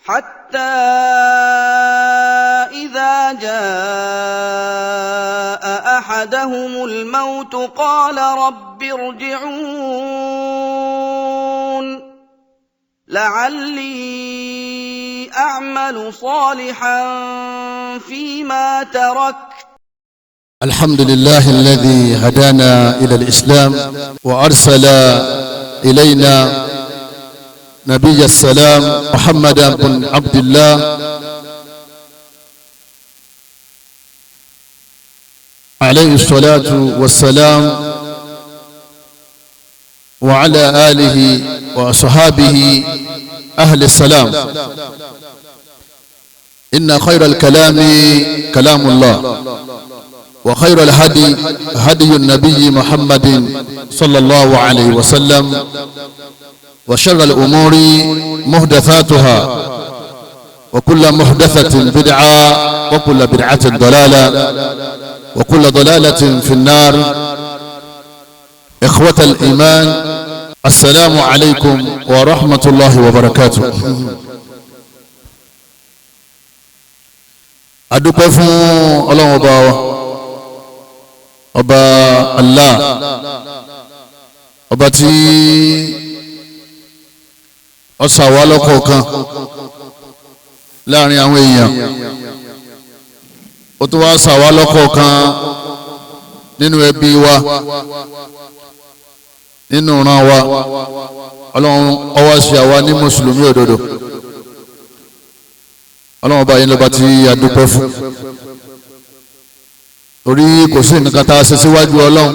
حتى إذا جاء أحدهم الموت قال رب ارجعون لعلي أعمل صالحا فيما تركت. الحمد لله الذي هدانا إلى الإسلام وأرسل إلينا نبي السلام محمد بن عبد الله عليه الصلاة والسلام وعلى آله وصحابه أهل السلام. إن خير الكلام كلام الله، وخير الهدي هدي النبي محمد صلى الله عليه وسلم، وشر الأمور محدثاتها، وكل محدثة بدعة، وكل بدعة ضلالة، وكل ضلالة في النار. إخوة الإيمان، السلام عليكم ورحمة الله وبركاته. Adúpẹ́ fún Ọlọ́run ọba wa, ọba Allah, ọba tí ó ṣà wá lọ́kọ̀ọ̀kan láàrin àwọn èèyàn, ó tún wá ṣà wá lọ́kọ̀ọ̀kan nínú ẹbí wa, nínú ìran wa. Ọlọ́run ó wá ṣe àwa ní mùsùlùmí òdodo. Ọlọ́run ọba yìí lọ́ba tí a dúpẹ́ fún, torí kò sí nǹkan tá a ṣe síwájú Ọlọ́run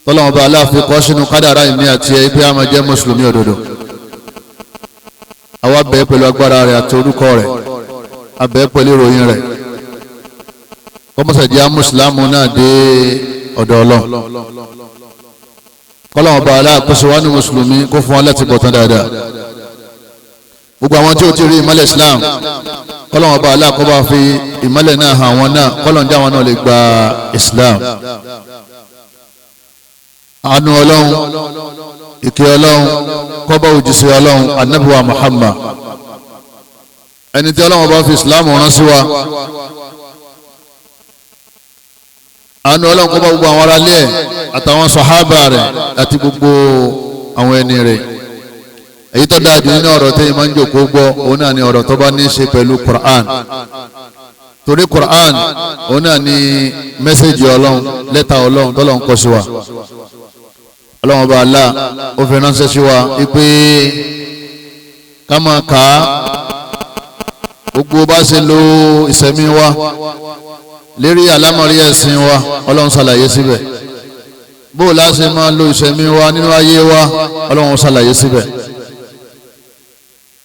tọ́lọ́run ọba aláàfin kọ́ sínú kádàrá ìmí àti ẹ pé a máa jẹ́ mùsùlùmí òdodo. Àwa bẹ̀ pẹ̀lú agbára rẹ̀ àti orúkọ rẹ̀, a bẹ̀ pẹ̀lú ìròyìn rẹ̀, kọ́mọ́sàdíà mùsùlùmí náà dé ọ̀dọ̀ Ọlọ́run. Kọ́lọ́run ọba aláàkóso wa ní mùsùlùmí kó fún wa láti bọ̀ tán dáadáa. Gbogbo àwọn tí ó ti rí ìmọ́lẹ̀ Islam, kọ́lọ́run ọba aláàkóbá fi ìmọ́lẹ̀ náà hàn wọn náà, kọ́lọ́run já wọn náà lè gba Islam. Àánú Ọlọ́run, ìkẹ́ Ọlọ́run, kọ́bá òjíṣẹ́ Ọlọ́run Ànábì wa Muhammad, ẹni tí Ọlọ́run bá fi Islam rán sí wa. Àánú Ọlọ́run kọ́bá gbogbo àwọn aráalé ẹ̀ àtàwọn sàhábà rẹ̀ àti gbogbo àwọn ẹni rẹ̀. Èyí tó dáa jù nínú ọ̀rọ̀ tẹ́yìn máa ń jòkó gbọ́, òun náà ni ọ̀rọ̀ tó bá ní í ṣe pẹ̀lú Qur'an, torí Qur'an òun náà ni mẹ́sẹ̀gì Ọlọ́run, lẹ́tà Ọlọ́run tọ́lọ́run kọ sí wa. Ọlọ́run ọba Allah ó fi ránṣẹ́ sí wa wípé ká máa kà á, gbogbo bá ṣe lo ìsẹ̀mí wa lérí àlámọ̀rí ẹ̀sìn wa, Ọlọ́run ṣàlàyé síbẹ̀. Bó o la ṣe máa lo ìsẹ̀mí wa nínú ayé wa, Ọlọ́run ṣàlàyé síbẹ̀.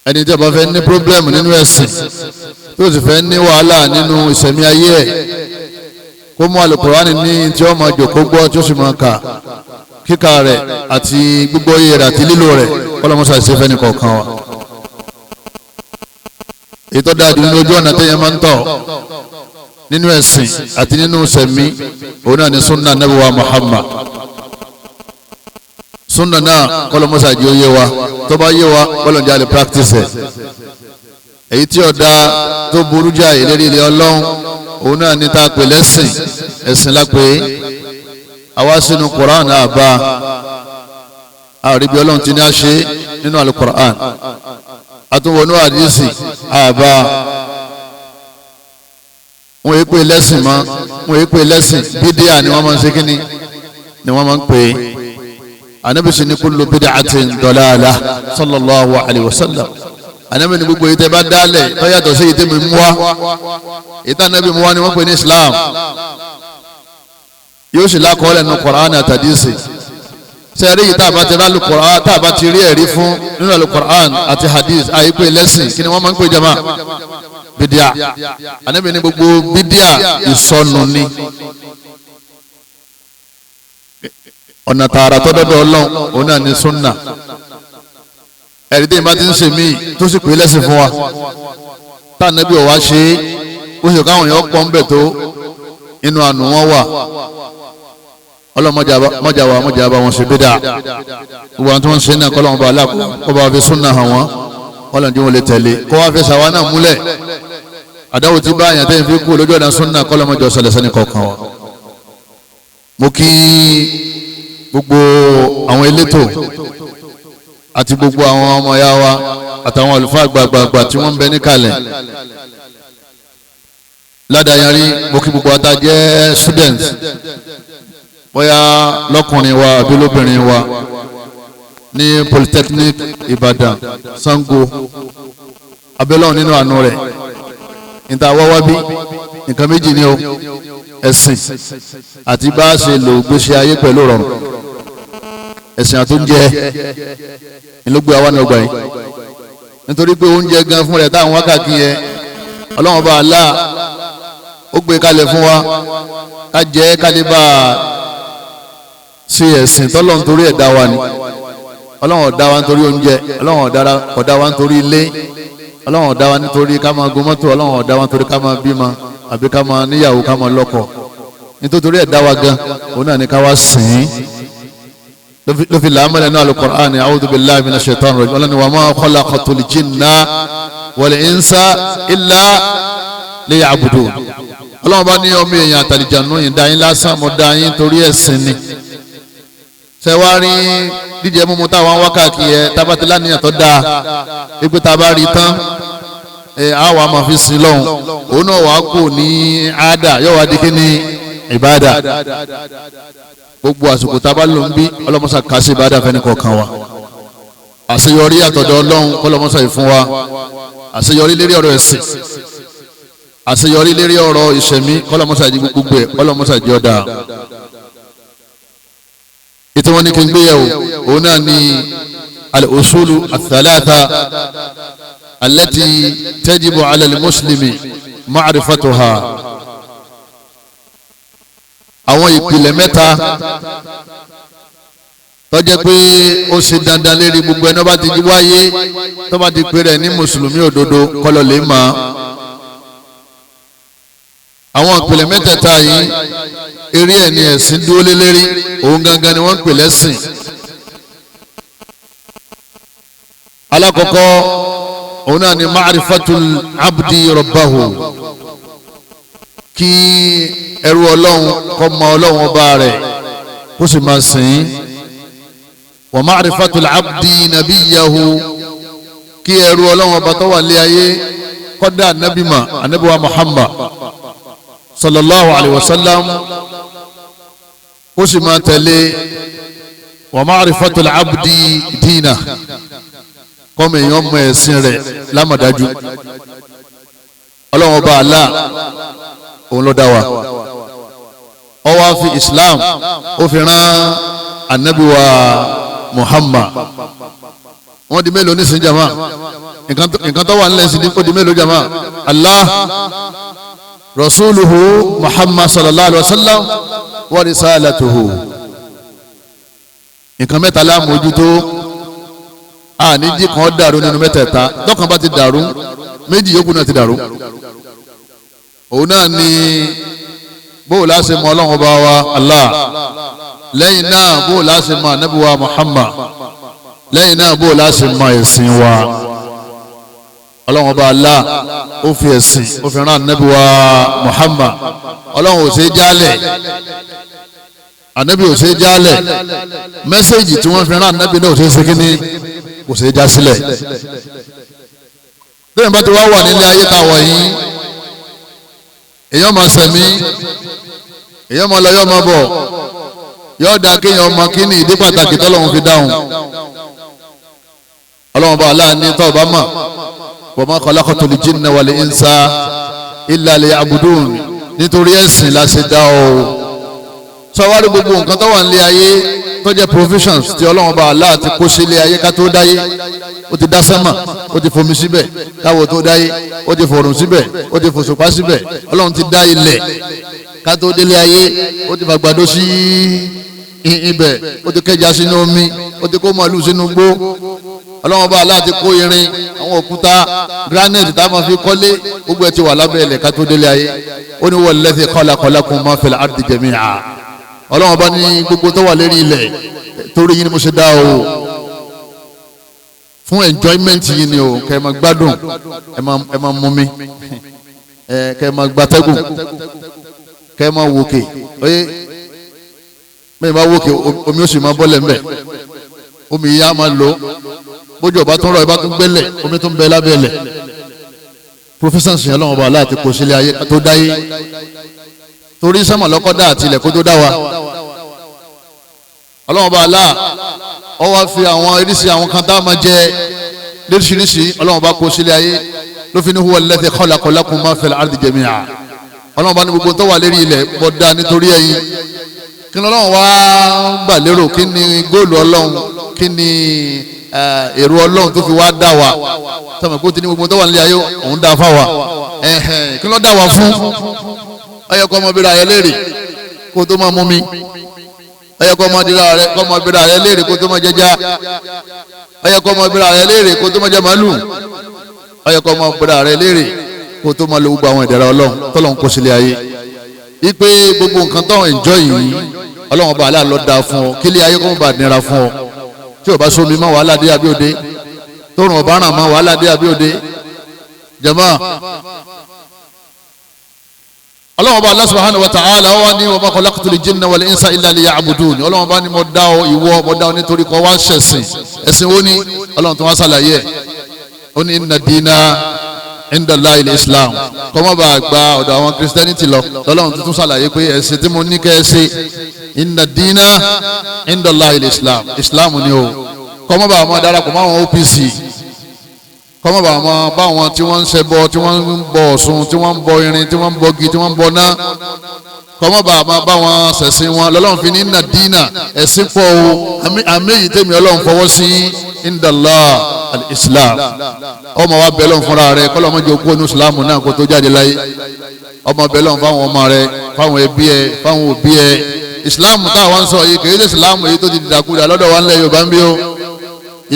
Ẹni tí a bá fẹ́ ní pírọ́blẹ́mù nínú ẹ̀sìn, tó sì fẹ́ ní wàhálà nínú ìsẹ̀mí ayé ẹ̀, kó mú Al-Qur'ani ní tí ó máa jòkó gbọ́, tí ó sì máa kà, kíkà rẹ̀ àti gbígbọ́yé rẹ̀ àti lílò rẹ̀, kọ́lọ́mọ́sá ṣe fẹ́ nìkọ̀ọ̀kan wa. Èyí tó dáa jù nínú ojú ọ̀nà téèyàn máa ń tọ̀ nínú ẹ̀sìn àti nínú sẹ̀mí, òun náà ni sunna Nabi wa Muhammad. Sunna náà kọ́lọ́mọ́sá jẹ́ ó yé wa, tó bá yé wa kọ́lọ́njá lè practice ẹ̀. Èyí tí ó dáa tó burú jáì lérí ilé Ọlọ́run, òun náà ni tá a pè lẹ́sìn, ẹ̀sìn la pè é. Àwa sínú Qur'an àbá àríbi Ọlọ́run ti ní a ṣe nínú alukur'an, àtúnwọnú àdìsí àbá. Wọn yìí pè lẹ́sìn mọ́, wọn yìí pè lẹ́sìn, bídíà ni wọ́n máa ń ṣe kínní ni wọ́n máa ń pè é. Ànábì sì ní kullu bid'atin dalalah sallallahu alayhi wa sallam. Ànábì ní gbogbo èyí tẹ́ bá dálẹ̀ tó yàtọ̀ sí èyí tẹ́ mi mú wá, èyí tá Ànábì mú wá ni wọ́n pè ní Islam, yóò sì lákọọ́lẹ̀ nínú Qur'an àtàdísì. Sẹ́rí yìí tá a bá ti rí Al-Qur'an, tá a bá ti rí ẹ̀rí fún nínú Al-Qur'an àti hadith, àyípé lẹ́sìn kí ni wọ́n máa ń pè jama? Bídíà. Ànábì ní gbogbo bídíà ìsọnù ni, ọ̀nà tààrà tó dọ́dọ̀ Ọlọ́run òun náà ní sunna. Ẹ̀rí tí ìbá ti ń ṣe míì tó sì pé lẹ́sìn fún wa, tá Ànábì ò wá ṣe é, ó sì káwọn èèyàn pọ̀ ń bẹ̀ tó inú àánú wọn wà. Ọlọ́mọdé wa mọ̀jà bá wọn ṣe bídà, gbogbo àwọn tí wọ́n ń ṣe náà kọ́lọ́mọba aláàkọ́ bá fi súnà hàn wọ́n. Kọ́lọ́n tí wọ́n lè tẹ̀lé kó wá fẹ́ sàwọn náà múlẹ̀. Àdáwò tí bá àyàn tẹ́yìn fi kú lójú ọ̀nà súnà kọ́lọ́mọjọ sọlẹ̀ sẹ́ni kọ̀ọ̀kan wa. Mo kí gbogbo àwọn elétò àti gbogbo àwọn ọmọ ya wa àtàwọn àlùfáà gbàgbàgbà tí wọ́n ń bẹ níkàlẹ̀ ládàáyárí. Mo kí gbogbo ata jẹ́ student, bóyá lọ́kùnrin wa àbí lóbìnrin wa, ní Polytechnic Ìbàdàn Sango. Abẹ́lọ́run nínú àánú rẹ̀, níta wáwá bí nǹkan méjì ni o: ẹ̀sìn àti bá a ṣe lò gbèsè ayé pẹ̀lú rọrùn. Ẹ̀sìn àtúnjẹ ìlógbé àwa ní ọgbà yìí, nítorí pé oúnjẹ gan fún rẹ̀ táwọn wákàkì yẹn, Ọlọ́run bá a ó gbé kalẹ̀ fún wa ká jẹ́ kálíbà ṣe ẹ̀sìn tọ́lọ́run torí ẹ̀ dá wa ni. Ọlọ́run ò dá wa nítorí oúnjẹ, Ọlọ́run ò dá wa nítorí ilé, Ọlọ́run ò dá wa nítorí ká máa gun mọ́tò, Ọlọ́run ò dá wa nítorí ká máa bímọ àbí ká máa níyàwó, ká máa lọ́kọ. Nítorí ẹ̀ dá wa gan, òun náà ni ká wá sìn ín. Ló fi làámọ́lẹ̀ náà Al-Qur'an, a'udhu billahi minash shaitanir rajim. Ọlọ́run wa ma khalaqtul jinna wal insa illa liya'budun. Ọlọ́run bá ní ọmọ èèyàn àtàlìjànú yìí dá yín lásán, mo dá yín torí ẹ̀sìn ni. Ṣẹ̀wárí díjẹ mímu táwọn wákàkì yẹ tábàtì láníyàn tó dáa, wípé tá a bá rí tán ẹ á wàá máa fi sin lọ́hùn, òun náà wàá kù ní àádà, yóò wá di kí ní ìbáàdà. Gbogbo àsìkò tá a bá lò ń bí, ọlọ́mọṣà kà sí ìbáàdà fẹ́ni kọ̀ọ̀kan wa. Àṣeyọrí àtọ̀dọ̀ Ọlọ́run kọ́lọ́mọṣà yìí fún wa, àṣeyọrí lérí ọ̀rọ̀ ẹ̀sìn, àṣeyọrí lérí ọ̀rọ̀ ìṣẹ̀mí, kọ́lọ́mọṣà yìí gbogbo ẹ̀, kọ́lọ́mọṣà yìí ọ̀dà. Ètò wọn ni kí n gbé yẹ̀wò, òun náà ni al-usulu ath-thalatha allati tajibu ala al-muslimi ma'rifatuha. Àwọn ìpìlẹ̀ mẹ́ta tó jẹ́ pé ó ṣe dandan lérí gbogbo ẹni tó bá ti wáyé, tó bá ti pè rẹ̀ ní mùsùlùmí òdodo, kọ́lọ̀ lè mọ̀. Àwọn ìpìlẹ̀ mẹ́tẹ̀ẹ̀ta yìí, eré ẹ̀ ní ẹ̀sìn dúró lé lérí, òun gangan ni wọ́n ń pè lẹ́sìn. Alákọ̀ọ́kọ́, òun náà ni ma'rifatul abdi rabbahu, kí ẹrú Ọlọ́run kó mọ Ọlọ́run ọba rẹ̀ kó sì máa sìn ín. Wa ma'rifatul abdi nabiyahu, kí ẹrú Ọlọ́run ọba tó wà lé ayé kó dá anabi mà, anabi wa Muhammad sallallahu alayhi wa sallam, ó sì máa tẹ̀lé. Wa ma'rifatul abdi dina, kọ́mọ èèyàn mọ ẹ̀sìn rẹ̀ lámọ̀dájú. Ọlọ́run ọba Allah, òun ló dá wa, ó wá fi Islam ó fi rán anabi wa Muhammad. Wọ́n di mélòó nísìnyí jama? Nǹkan tó wà nílẹ̀ sí ó di mélòó jama? Allah, rasuluhu Muhammad sallallahu alaihi wa sallam, wa risalatuhu. Nǹkan mẹ́ta la mójútó, àníjí kan dàrú nínú mẹ́tẹ̀ẹ̀ta. Tọkàn bá ti dàrú, méjì yòókù náà ti dàrú. Òun náà ni bóò láṣẹ mọ Ọlọ́run ọba wa Allah, lẹ́yìn náà bóò láṣẹ mọ anabi wa Muhammad, lẹ́yìn náà bóò láṣẹ mọ ẹ̀sìn wa. Ọlọ́run ọba Allah ó fi ẹ̀sìn ó fi rán anabi wa Muhammad. Ọlọ́run ò ṣe é jálẹ̀, anabi ò ṣe é jálẹ̀, mẹ́sẹ̀gì tí wọ́n fi rán anabi náà ò ṣe é ṣe kíní, kò ṣe é já sílẹ̀. Lẹ́yìn bá ti wá wà nílé ayé tá a wà yìí, èèyàn máa sẹ̀mí, èèyàn máa lọ, yóò máa bọ̀, yóò dáa kéèyàn ọmọ kíní ìdí pàtàkì tọ́lọ́run fi dáhùn. Ọlọ́run bá aláàánú tó ọba mọ̀, wa ma khalaqtul jinna wal insa illa liya'budun, nítorí ẹ̀sìn la ṣe dá o. Sọwárí gbogbo nǹkan tó wà nílé ayé tó jẹ́ provisions tí Ọlọ́run bá Allah ti kó sílé ayé ká tó dáyé. Ó ti dá sánmà, ó ti fomi síbẹ̀ káwọ́ tó dáyé, ó ti fòrùn síbẹ̀, ó ti fòṣùpá síbẹ̀. Ọlọ́run ti dá ilẹ̀ ká tó délé ayé, ó ti fàgbàdo sí ibẹ̀, ó ti kẹja sínú omi, ó ti kó màlúù sínú gbó. Ọlọ́run bá Allah ti kó irin, àwọn òkúta granite tá a máa fi kọ́lé, gbogbo ẹ̀ ti wà lábẹ́ ilẹ̀ ká tó délé ayé. Ó ní wallazi khalaqa lakum ma fil ardi jami'a. Ọlọ́run bá ní gbogbo tó wà lérí ilẹ̀ torí yín ni mo ṣe dá o. Fún enjoyment yìí ni o, kẹ́ ẹ máa gbádùn, ẹ máa mumi, kẹ́ ẹ máa gbatẹ́gùn, kẹ́ ẹ máa wòkè. Oye, bẹ́ẹ̀ bá wòkè, omi ó sì máa bọ́lẹ̀ ńbẹ̀, omi yìí á máa lò bójú ọba tó ń rọ, ìbá tó ń gbẹ́lẹ̀, omi tó ń bẹ lábẹ́lẹ̀. Professor sìn ọlọ́run ọba aláàtí kò sílé ayé tó dáyé, torí sẹ́mọ̀ lọ́kọ́ dá àti ilẹ̀ kó tó dá wa. Ọlọ́run ọba aláà ọ wá fi àwọn oríṣi àwọn kan tá a máa jẹ lóríṣiríṣi, ọlọ́run ọba kó sílé ayé ló fi ní huwa alladhi khalaqa lakum ma fil ardi jami'a. Ọlọ́run ọba ní gbogbo tó wà lérí ilẹ̀ bọ́ dá nítorí ẹ̀yin. Kí ni ọlọ́run wá gbà lérò? Kí ni góòlù ọlọ́run? Kí ni èrò ọlọ́run tó fi wá dá wa? Sọmọ kó ti ní gbogbo tó wà nílé ayé òun dá fáwa. Kí ló dá wa fún? Ọyẹ kọ́ ọmọbìnrin ayẹ léèrè kó tó máa mú mi. Ọyẹ kọ́ ọmọbìnrin ayẹ léèrè kó tó máa jẹja. Ọyẹ kọ́ ọmọbìnrin ayẹ léèrè kó tó máa jẹ màálù. Ọyẹ kọ́ ọmọbìnrin ayẹ léèrè kó tó máa lo gbogbo àwọn ìdẹ̀ra ọlọ́run tọ́lọ́run kó sílé ayé. Ipe gbogbo nǹkan tó ń enjoy yìí, ọlọ́run ọba aláà ló dá fún ọ, kílé ayé kó má bàa nira fún ọ. Tí o bá sómi mọ́ wàhálà dé àbí òde, tóorùn ọba ràn mọ́ wàhálà dé àbí òde. Jama, ọlọ́run ọba Allah subhanahu wa ta'ala wà ní wa ma khalaqtul jinna wal insa illa liya'budun. Ọlọ́run ọba ní mo dá ọ ìwọ, mo dá ọ nítorí kọ́ wá ṣẹ̀sìn. Ẹ̀sìn wo ni ọlọ́run tó wá ṣàlàyé ẹ̀? Ó ní inna dina inda Allahi al-Islam. Kọ́mọ́ bá gba ọ̀dọ̀ àwọn Christianity lọ, lọ́lọ́run tuntun ṣàlàyé pé ẹ̀sìn tí mo ní kẹ́ ẹ ṣe, inna dina inda Allahi al-Islam, Islam ni o. Kọ́mọ́ bá wọn darapọ̀ mọ́ àwọn OPC, kọ́mọ́ bá wọn bá wọn tí wọ́n ń ṣẹbọ, tí wọ́n ń bọ Ọ̀ṣun, tí wọ́n ń bọ irin, tí wọ́n ń bọ igi, tí wọ́n ń bọ ná. Kọ́mọ́ bá wọn bá wọn ṣẹ̀sìn wọn. Lọ́lọ́run fi ní inna dina, ẹ̀sìn pọ̀ o, àmì èyí tèmi ọlọ́run fọwọ́ sí inda Allah al-Islam. Ọmọ wa bẹ̀ lọ́n fúnra rẹ kọ́lọ́ ọmọdé okú onú ìsìlámù náà kó tó jáde láyé. Ọmọ bẹ̀ lọ́n fáwọn ọmọ rẹ, fáwọn ẹbí ẹ, fáwọn òbí ẹ. Ìsìlámù táwọn ń sọ yìí kìí ṣe ìsìlámù èyí tó ti dìdàkudà lọ́dọ̀ wa ńlẹ̀ Yorùbá ń bí o.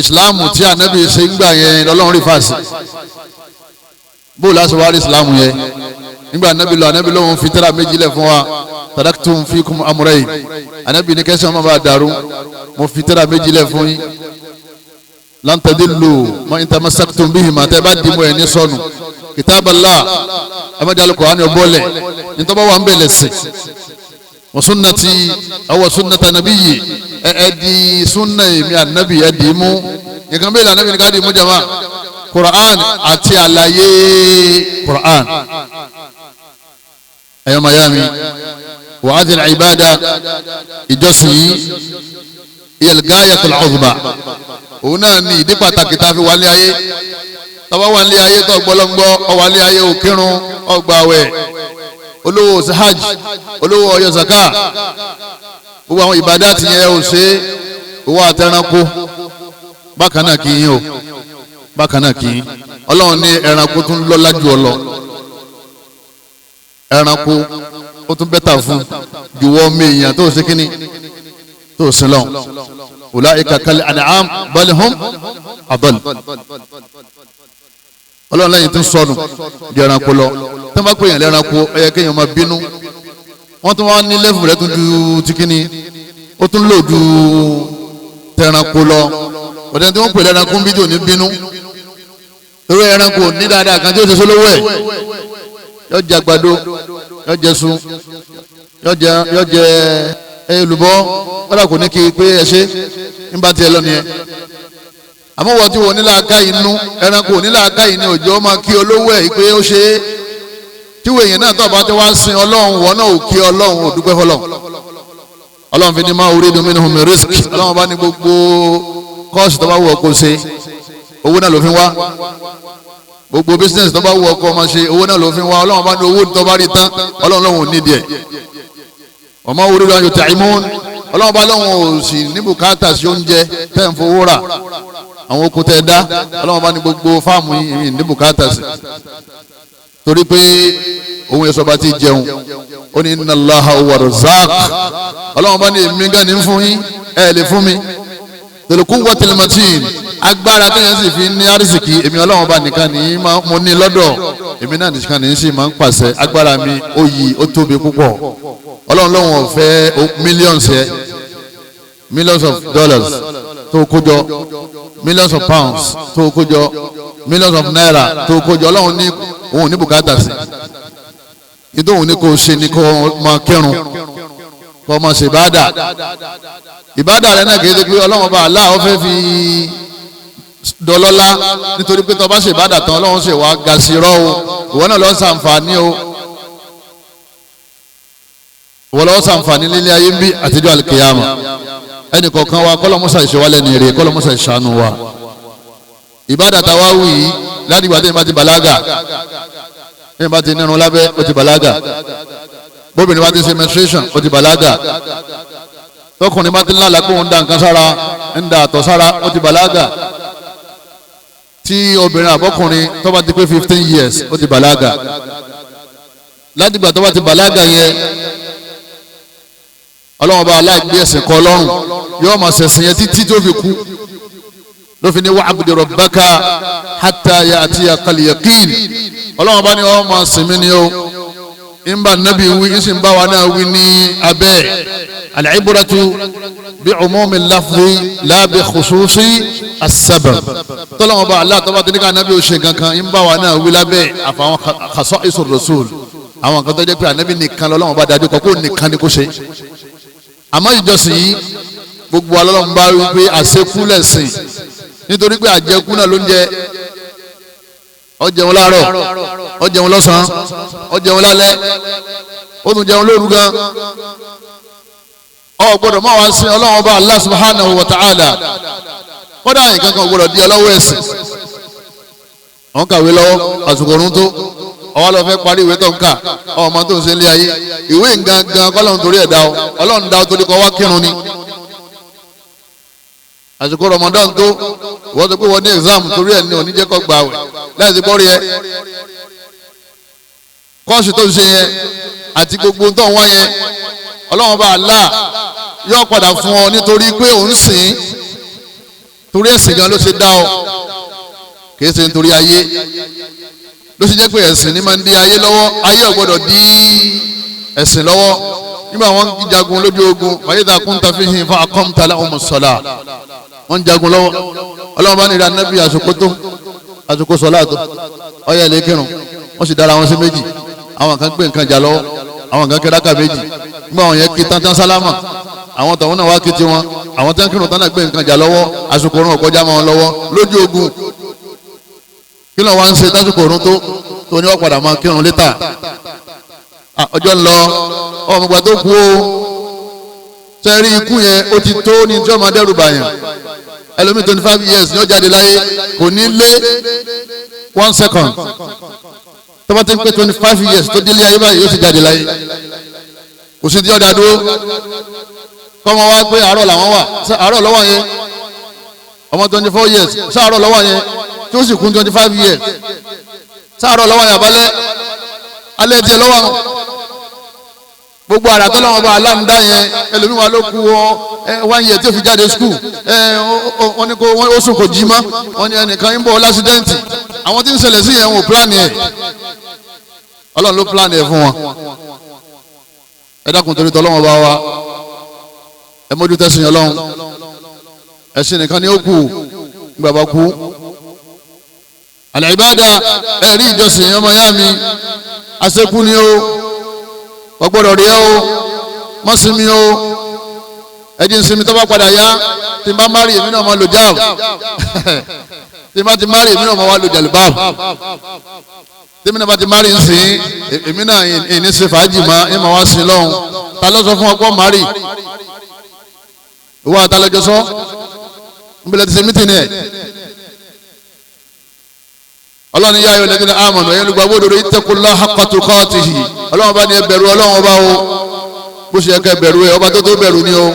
Ìsìlámù tí ànábì ṣe ń gbà yẹn lọ́lọ́run rí fàṣì. Bó láti wá rí ìsìlámù yẹn? Nígbà ànábì lọ, ànábì lóun fi tírà méjì lẹ̀ fún wa, taraktum fikum amrayn. Ànábì ní kẹsàn-án má bàa dàrú, mo fi tírà méjì lẹ̀ fún yín, lan tadillu ma in tamassaktum bihima, tẹ́ bá dìmú ẹ̀ ní sọnù. Kitaballah, ẹ má jẹ́ Al-Qur'ani ọ̀bọ̀lẹ̀ nítorí wà ń bẹ̀lẹ̀ sí. Wa sunnati aw sunnata nabiyyi, ẹ di sunna mi ànábì ẹ dì mú. Nǹkan bẹ́ẹ̀ lànàbì ní ká dì mú jama, Qur'an àti àlàyé Qur'an. Ẹ̀yọ́ mayami wa hadhihi al-ibada, ìjọsìn yìí hiya al-gayatul uzma, òun náà ní ìdí pàtàkì tá a fi wálé ayé. Tọ́ba wà nílé ayé tó gbọ́lọ́ngbọ́, ọ̀wálé ayé òkírun, ọgbàwẹ̀, olówó hajj, olówó ọyọ zaka, gbogbo àwọn ìbádà ti yẹn ò ṣe owó àtẹranko. Bákan náà kì í yín o, bákan náà kì í. Ọlọ́run ní ẹranko tún lọ́lá ju ọ lọ, ẹranko ó tún bẹ́tà fún juwọ́ mi èèyàn tó ṣe kíní tó sin lọ. Ulaika kal an'am bal hum adall. Ọlọ́run lẹ́yìn tó sọnù di ẹranko lọ. Tó bá pè yàn lẹ́ranko, ó yẹ kéèyàn máa bínú. Wọ́n tún wá ní lẹ́fù rẹ̀ tún ju tíkíní, ó tún lò ju tẹranko lọ. Ọ̀dẹ́ni tí wọ́n pè lẹ́ranko ń bí jò ní bínú, torí ẹranko ní dáadáa kan tí ó ṣe sólówó ẹ̀. Yọ jẹ àgbàdo, yọ jẹ sun, yọ jẹ olùbọ́, kọ́dà kò ní kí pé ẹ ṣe ń bá tiẹ̀ lọ nìyẹn. Àmọ́ wọ́n ti wò nílà ká inú ẹranko nílà ká inú òjò máa kí olówó ẹ̀ pé ó ṣe é. Tíwọ́ èèyàn náà tó bá ti wá sin ọlọ́run, wọ́n náà ò kí ọlọ́run, ò dúpẹ́ fọlọ́run. Ọlọ́run fi ní ma uridu minhum min rizq. Ọlọ́run bá ní gbogbo kọ́ọ̀sì tó bá wù ọ́ kó ṣe, owó náà ló fi wá. Gbogbo bísíǹsì tó bá wù ọ́ kó máa ṣe, owó náà ló fi wá. Ọlọ́run bá ní owó tó bá rí tán, ọlọ́run lòun ò nídìí ẹ̀. Wa ma uridu an yut'imun. Ọlọ́run bá lóun ò sì ní bùkátà sí oúnjẹ tẹ́ ń fowó rà, àwọn oko tẹ́ dá. Ọlọ́run bá ní gbogbo fáàmù yìí ní bùkátà sí, torí pé òun ẹ̀sọ́ bá ti jẹun. Ó ní inna Allaha huwa razzaq. Ọlọ́run bá ní èmi gan ní fún yín, ẹ lè fún mi. Dhul quwwatil matin, agbára téèyàn sì fi ní arísìkí, èmi ọlọ́run bá nìkan ní mo ní lọ́dọ̀, èmi náà nìkan ní sì máa ń pàṣẹ. Agbára mi ó yí, ó tóbi púpọ̀. Ọlọ́run lóun ò fẹ́ millions ẹ, millions of dollars. tó kójọ, millions of pounds tó kójọ, millions of naira tó kójọ, ọlọ́run ní òun ní bùkátà sí. Ìdóhùn ní kò ṣe ní kò máa kírun, kò máa ṣe ìbáàdà. Ìbáàdà rẹ náà kì í ṣe pé ọlọ́run ọba Allah ó fẹ́ fi dọlọ́lá, nítorí pé tó bá ṣe ìbáàdà tán ọlọ́run ṣe wá ga sí rọ́ o, ìwọ náà lọ́ọ́ ṣàǹfààní o, ìwọ lọ́ọ́ ṣàǹfààní nílé ayé ń bí àtijọ́ àlùkìyàmà. Ẹnì kọ̀ọ̀kan wa kọ́lọ́mọ́sà ìṣèwálẹ̀ ní èrè, kọ́lọ́mọ́sà ìṣàánú wa. Ìbáàdà táwa wù yìí láti ìgbà tí ìbá ti bàlágà, ní bá ti nírun lábẹ́ ó ti bàlágà, bóbìnrin bá ti ṣe menstruation ó ti bàlágà, tọkùnrin bá ti ń lálàá pé òun da nǹkan sára, ń da àtọ̀ sára, ó ti bàlágà, tí obìnrin àbọ́kùnrin tó bá ti pé 15 years ó ti bàlágà. Láti ìgbà tó bá ti bàlágà yẹn, ọlọ́run bá aláìgbé ẹ̀sìn kọ lọ́rùn, yóò máa ṣẹ̀sìn yẹn títí tó fi kú. Ló fi ní wa'budu rabbaka hatta ya'tiyakal yaqin. Ọlọ́run bá ní ọ máa sinmi ni o, ń bá nábì wí, ń sì ń bá wa náà wí ní abẹ́. Al-ibratu bi umumi lafzi la bi khususi as-sabab. Tọ́lọ́run bá aláàtọ́ bá ti ní ká nábì ó ṣe kankan, ń bá wa náà wí lábẹ́ àfàwọn khasa'isur rasul, àwọn kan tó jẹ́ pé ànábì nìkan lọ́lọ́run bá dájú kọ kó nìkan ni kó ṣe. Àmọ́ ìjọsìn yìí gbogbo alọ́lọ́run bá wí pé àṣekú lẹ̀sìn, nítorí pé àjẹkú náà ló ń jẹ. Ó jẹun láàárọ̀, ó jẹun lọ́sàn-án, ó jẹun lálẹ́, ó tún jẹun lóru gan. Ó gbọ́dọ̀ máa wá sin Ọlọ́run ọba Allah subhanahu wa ta'ala. Kódà nǹkan kan gbọ́dọ̀ di ọlọ́wọ́ ẹ̀sìn. Wọ́n kàwé lọ́wọ́, àsìkò ọ̀run tó, ọwọ́ lọ fẹ́ parí ìwé tó ń kà, ọmọ tó ń ṣe ilé ayé. Ìwé gangan kọ́lọ́run torí ẹ̀ dá ọ, Ọlọ́run dá ọ torí kọ́ wá kírun ni. Àsìkò Ramadan tó, wọ́n sọ pé wọ́n ní exam torí ẹ̀ ní oníjẹ́ kọ́ gbà wẹ̀ láìsí bọ́ọ̀rì ẹ̀. Kọ́ọ̀sì tó ń ṣe yẹn àti gbogbo tó ń wá yẹn, Ọlọ́run bá Allah yóò padà fún ọ nítorí pé òun sìn, torí ẹ̀sìn gan ló ṣe dá ọ, kì í ṣe nítorí ayé. Ló ṣe jẹ́ pé ẹ̀sìn ní máa ń dí ayé lọ́wọ́, ayé ò gbọ́dọ̀ dí ẹ̀sìn lọ́wọ́. Nígbà wọn jagun lójú ogun, fàyídà kúńtà fihìn fa aqamta lahumus salah, wọ́n jagun lọ́wọ́, Ọlọ́run bá ní ìrìn ànábì àsìkò tó, àsìkò sọ̀lá tó, ọyẹ lè kírun. Wọ́n sì dára wọn sí méjì, àwọn kan gbé nǹkan jà lọ́wọ́, àwọn kan kẹ́ráka méjì. Nígbà wọn yẹn kí tán sálámà, àwọn tàwọn náà wá kí tiwọn, àwọn tán kírun tán náà gbé nǹkan jà lọ́wọ́, àsìkò orun ọ̀kọ́já máa wọn lọ́wọ́ lójú ogun. Kí ló wá ń ṣe tásìkò orun tó tó ní wọ́n padà máa kírun létà? Ọjọ́ ń lọ, ọmọ ìgbà tó kú o. Sẹ́rí ikú yẹn ó ti tó ní tí ọmọ dẹ́rù bàyàn. Ẹlòmíì 25 years ní ó jáde láyé, kò ní lé 1 second. Tó bá ti ń pé 25 years tó délé ayé báyìí, yóò sì jáde láyé. Kò sí tí ọ̀dà dúró. Kọ́mọ wá pé àárọ̀ làwọn wà, àárọ̀ lọ́wọ́ yẹn. Ọmọ 24 years sáàárọ̀ lọ́wọ́ yẹn, tí ó sì kún 25 years sáàárọ̀ lọ́wọ́ yẹn, àbálẹ́ alẹ́ tiẹ̀ lọ́wọ́ àwọn. Gbogbo àrà tó lọ́wọ́ bá aláǹdá yẹn, ẹlòmíì wa ló kú ọ 1 year tí ó fi jáde skul, wọ́n ní kó ó sùn kò jí mọ́, wọ́n ní ẹnìkan ń bọ̀ lásídẹ́ǹtì. Àwọn tí ń ṣẹlẹ̀ sí yẹn wọn ò pílánì ẹ̀, Ọlọ́run ló pílánì ẹ̀ fún wọn. Ẹ dákun torí tọ́lọ́wọ́n bá wa, ẹ mójú tẹ́sìn Ọlọ́run. Ẹ̀sìn nìkan ni ó kù nígbà bá kú. Àlìbádà, ẹ̀rí ìjọsìn ọmọ yá mi, àṣekú ni ó, ọgbọ́dọ̀ rí ẹ o, má sinmi o. Ẹjí ń sinmi tó bá padà yá, tí n bá márì èmi náà máa lò jáàbù, tí n bá ti márì èmi náà máa wá lò jàlùbáàbù, tí èmi náà bá ti márì ń sìn, èmi náà ìní ṣe fàájì má ẹ máa wá sí lọ́hùn. Ta ló sọ fún ọkọ márì? Ìwọ àtàlọ́jọ sọ ń bẹ̀rẹ̀ ti ṣe mítìnì ẹ̀. Ọlọ́run yá ayọ̀ lẹ́gbẹ̀ẹ́ amọ̀nà ẹ̀yìn olùgbàgbọ́ òdodo ittaqullaha haqqa tuqatihi. Ọlọ́run bá ní ẹ bẹ̀rù Ọlọ́run ọba o, bó ṣe yẹ kẹ́ bẹ̀rù ẹ, ọba tó tó bẹ̀rù ni o,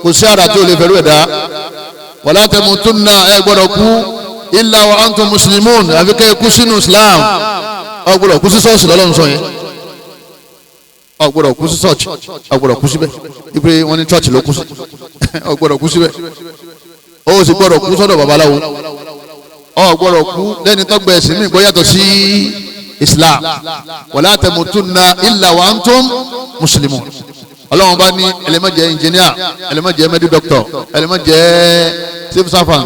kò sí àrà tí o lè bẹ̀rù ẹ̀ dá. Wala tamutunna, ẹ gbọ́dọ̀ kú illa wa antum muslimun, àfi kẹ́ ẹ kú sínú Islam. Ọ gbọ́dọ̀ kú sí ṣọ́ọ̀ṣì lọ́lọ́run sọ yẹn, ọ gbọ́dọ̀ kú sí ṣọ́ọ̀ṣì, ọ gbọ́dọ̀ kú síbẹ̀, ipe wọn ní ṣọ́ọ̀ṣì ló kú sí, ọ gbọ́dọ̀ kú síbẹ̀. Ó sì gbọ́dọ̀ kú sọ́dọ̀ babaláwo, ọ gbọ́dọ̀ kú lẹ́ni tó gbẹ ẹ̀sìn mi gbọ́ yàtọ̀ sí Islam. Wala tamutunna illa wa antum muslimun. Ọlọ́run bá ní ẹlẹ́mọ̀jẹ́ engineer, ẹlẹ́mọ̀jẹ́ medical doctor, ẹlẹ́mọ̀jẹ́ civil servant,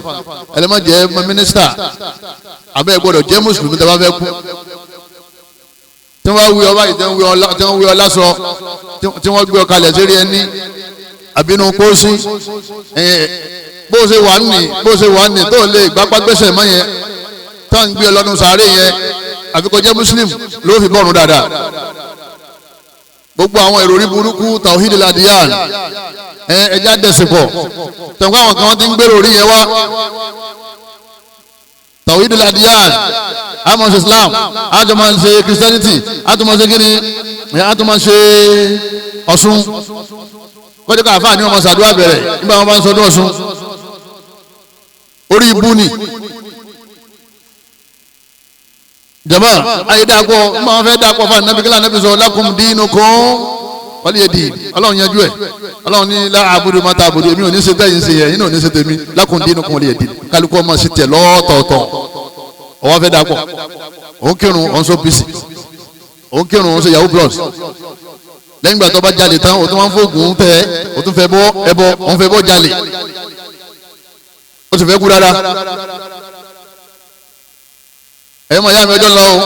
ẹ lè má jẹ́ minister, àbẹ́ ẹ gbọ́dọ̀ jẹ́ mùsùlùmí tẹ́ bá fẹ́ kú. Tí wọ́n wí ọba yìí, tí wọ́n wí ọlá sọ, tí wọ́n gbé ọkalẹ̀ sérí ẹni àbínú pósí, bó ṣe wà ní, bó ṣe wà ní tó lè gbápá gbèsè mọ́ yẹn, tá à ń gbé ọlọ́nu sàárè yẹn, àfi kó jẹ́ muslim ló fi bọ́ọ̀rùn dáadáa. Gbogbo àwọn ìròrí burúkú tawhidul adiyan ẹja dẹ̀sìn pọ̀, tẹ̀wọ́n àwọn kan ti ń gbèrò orí yẹn wá. Tawhidul adiyan, àmọ́ ṣe Islam, àjọ máa ń ṣe Christianity, àtúmọ̀ ṣe kíni, àtúmọ̀ ṣe Ọ̀ṣun. Kọ́jú ká àfáà ní wọn máa ṣàdúrà bẹ̀rẹ̀ nígbà wọn bá ń sọdún Ọ̀ṣun. Orí ibú ni jama ayé dàpọ̀, nígbà wọn fẹ́ dàpọ̀ fún anabi kílá anabi sọ lakum dinukum waliya din. Ọlọ́run yanjú ẹ̀, Ọlọ́run ní la abudu ma ta abudu, èmi ò ní ṣe tẹ́yìn ṣe yẹn, yín ò ní ṣe tèmi, lakum dinukum waliya din. Kálukú ọmọ sí tiẹ̀ lọ́tọ̀ọ̀tọ̀. Ọwọ́ fẹ́ dàpọ̀, òun kírun òun sọ bísí, òun kírun òun sọ yahoo plus. Lẹ́yìn ìgbà tó bá jalè tán, òun tún wá ń fògùn tẹ, òun tún fẹ́ bọ́ ẹbọ, òun fẹ́ bọ́ jalè, ó sì fẹ́ kú dáadáa. Ẹ̀yin mọ̀ ìyá mi ọjọ́ lọ o,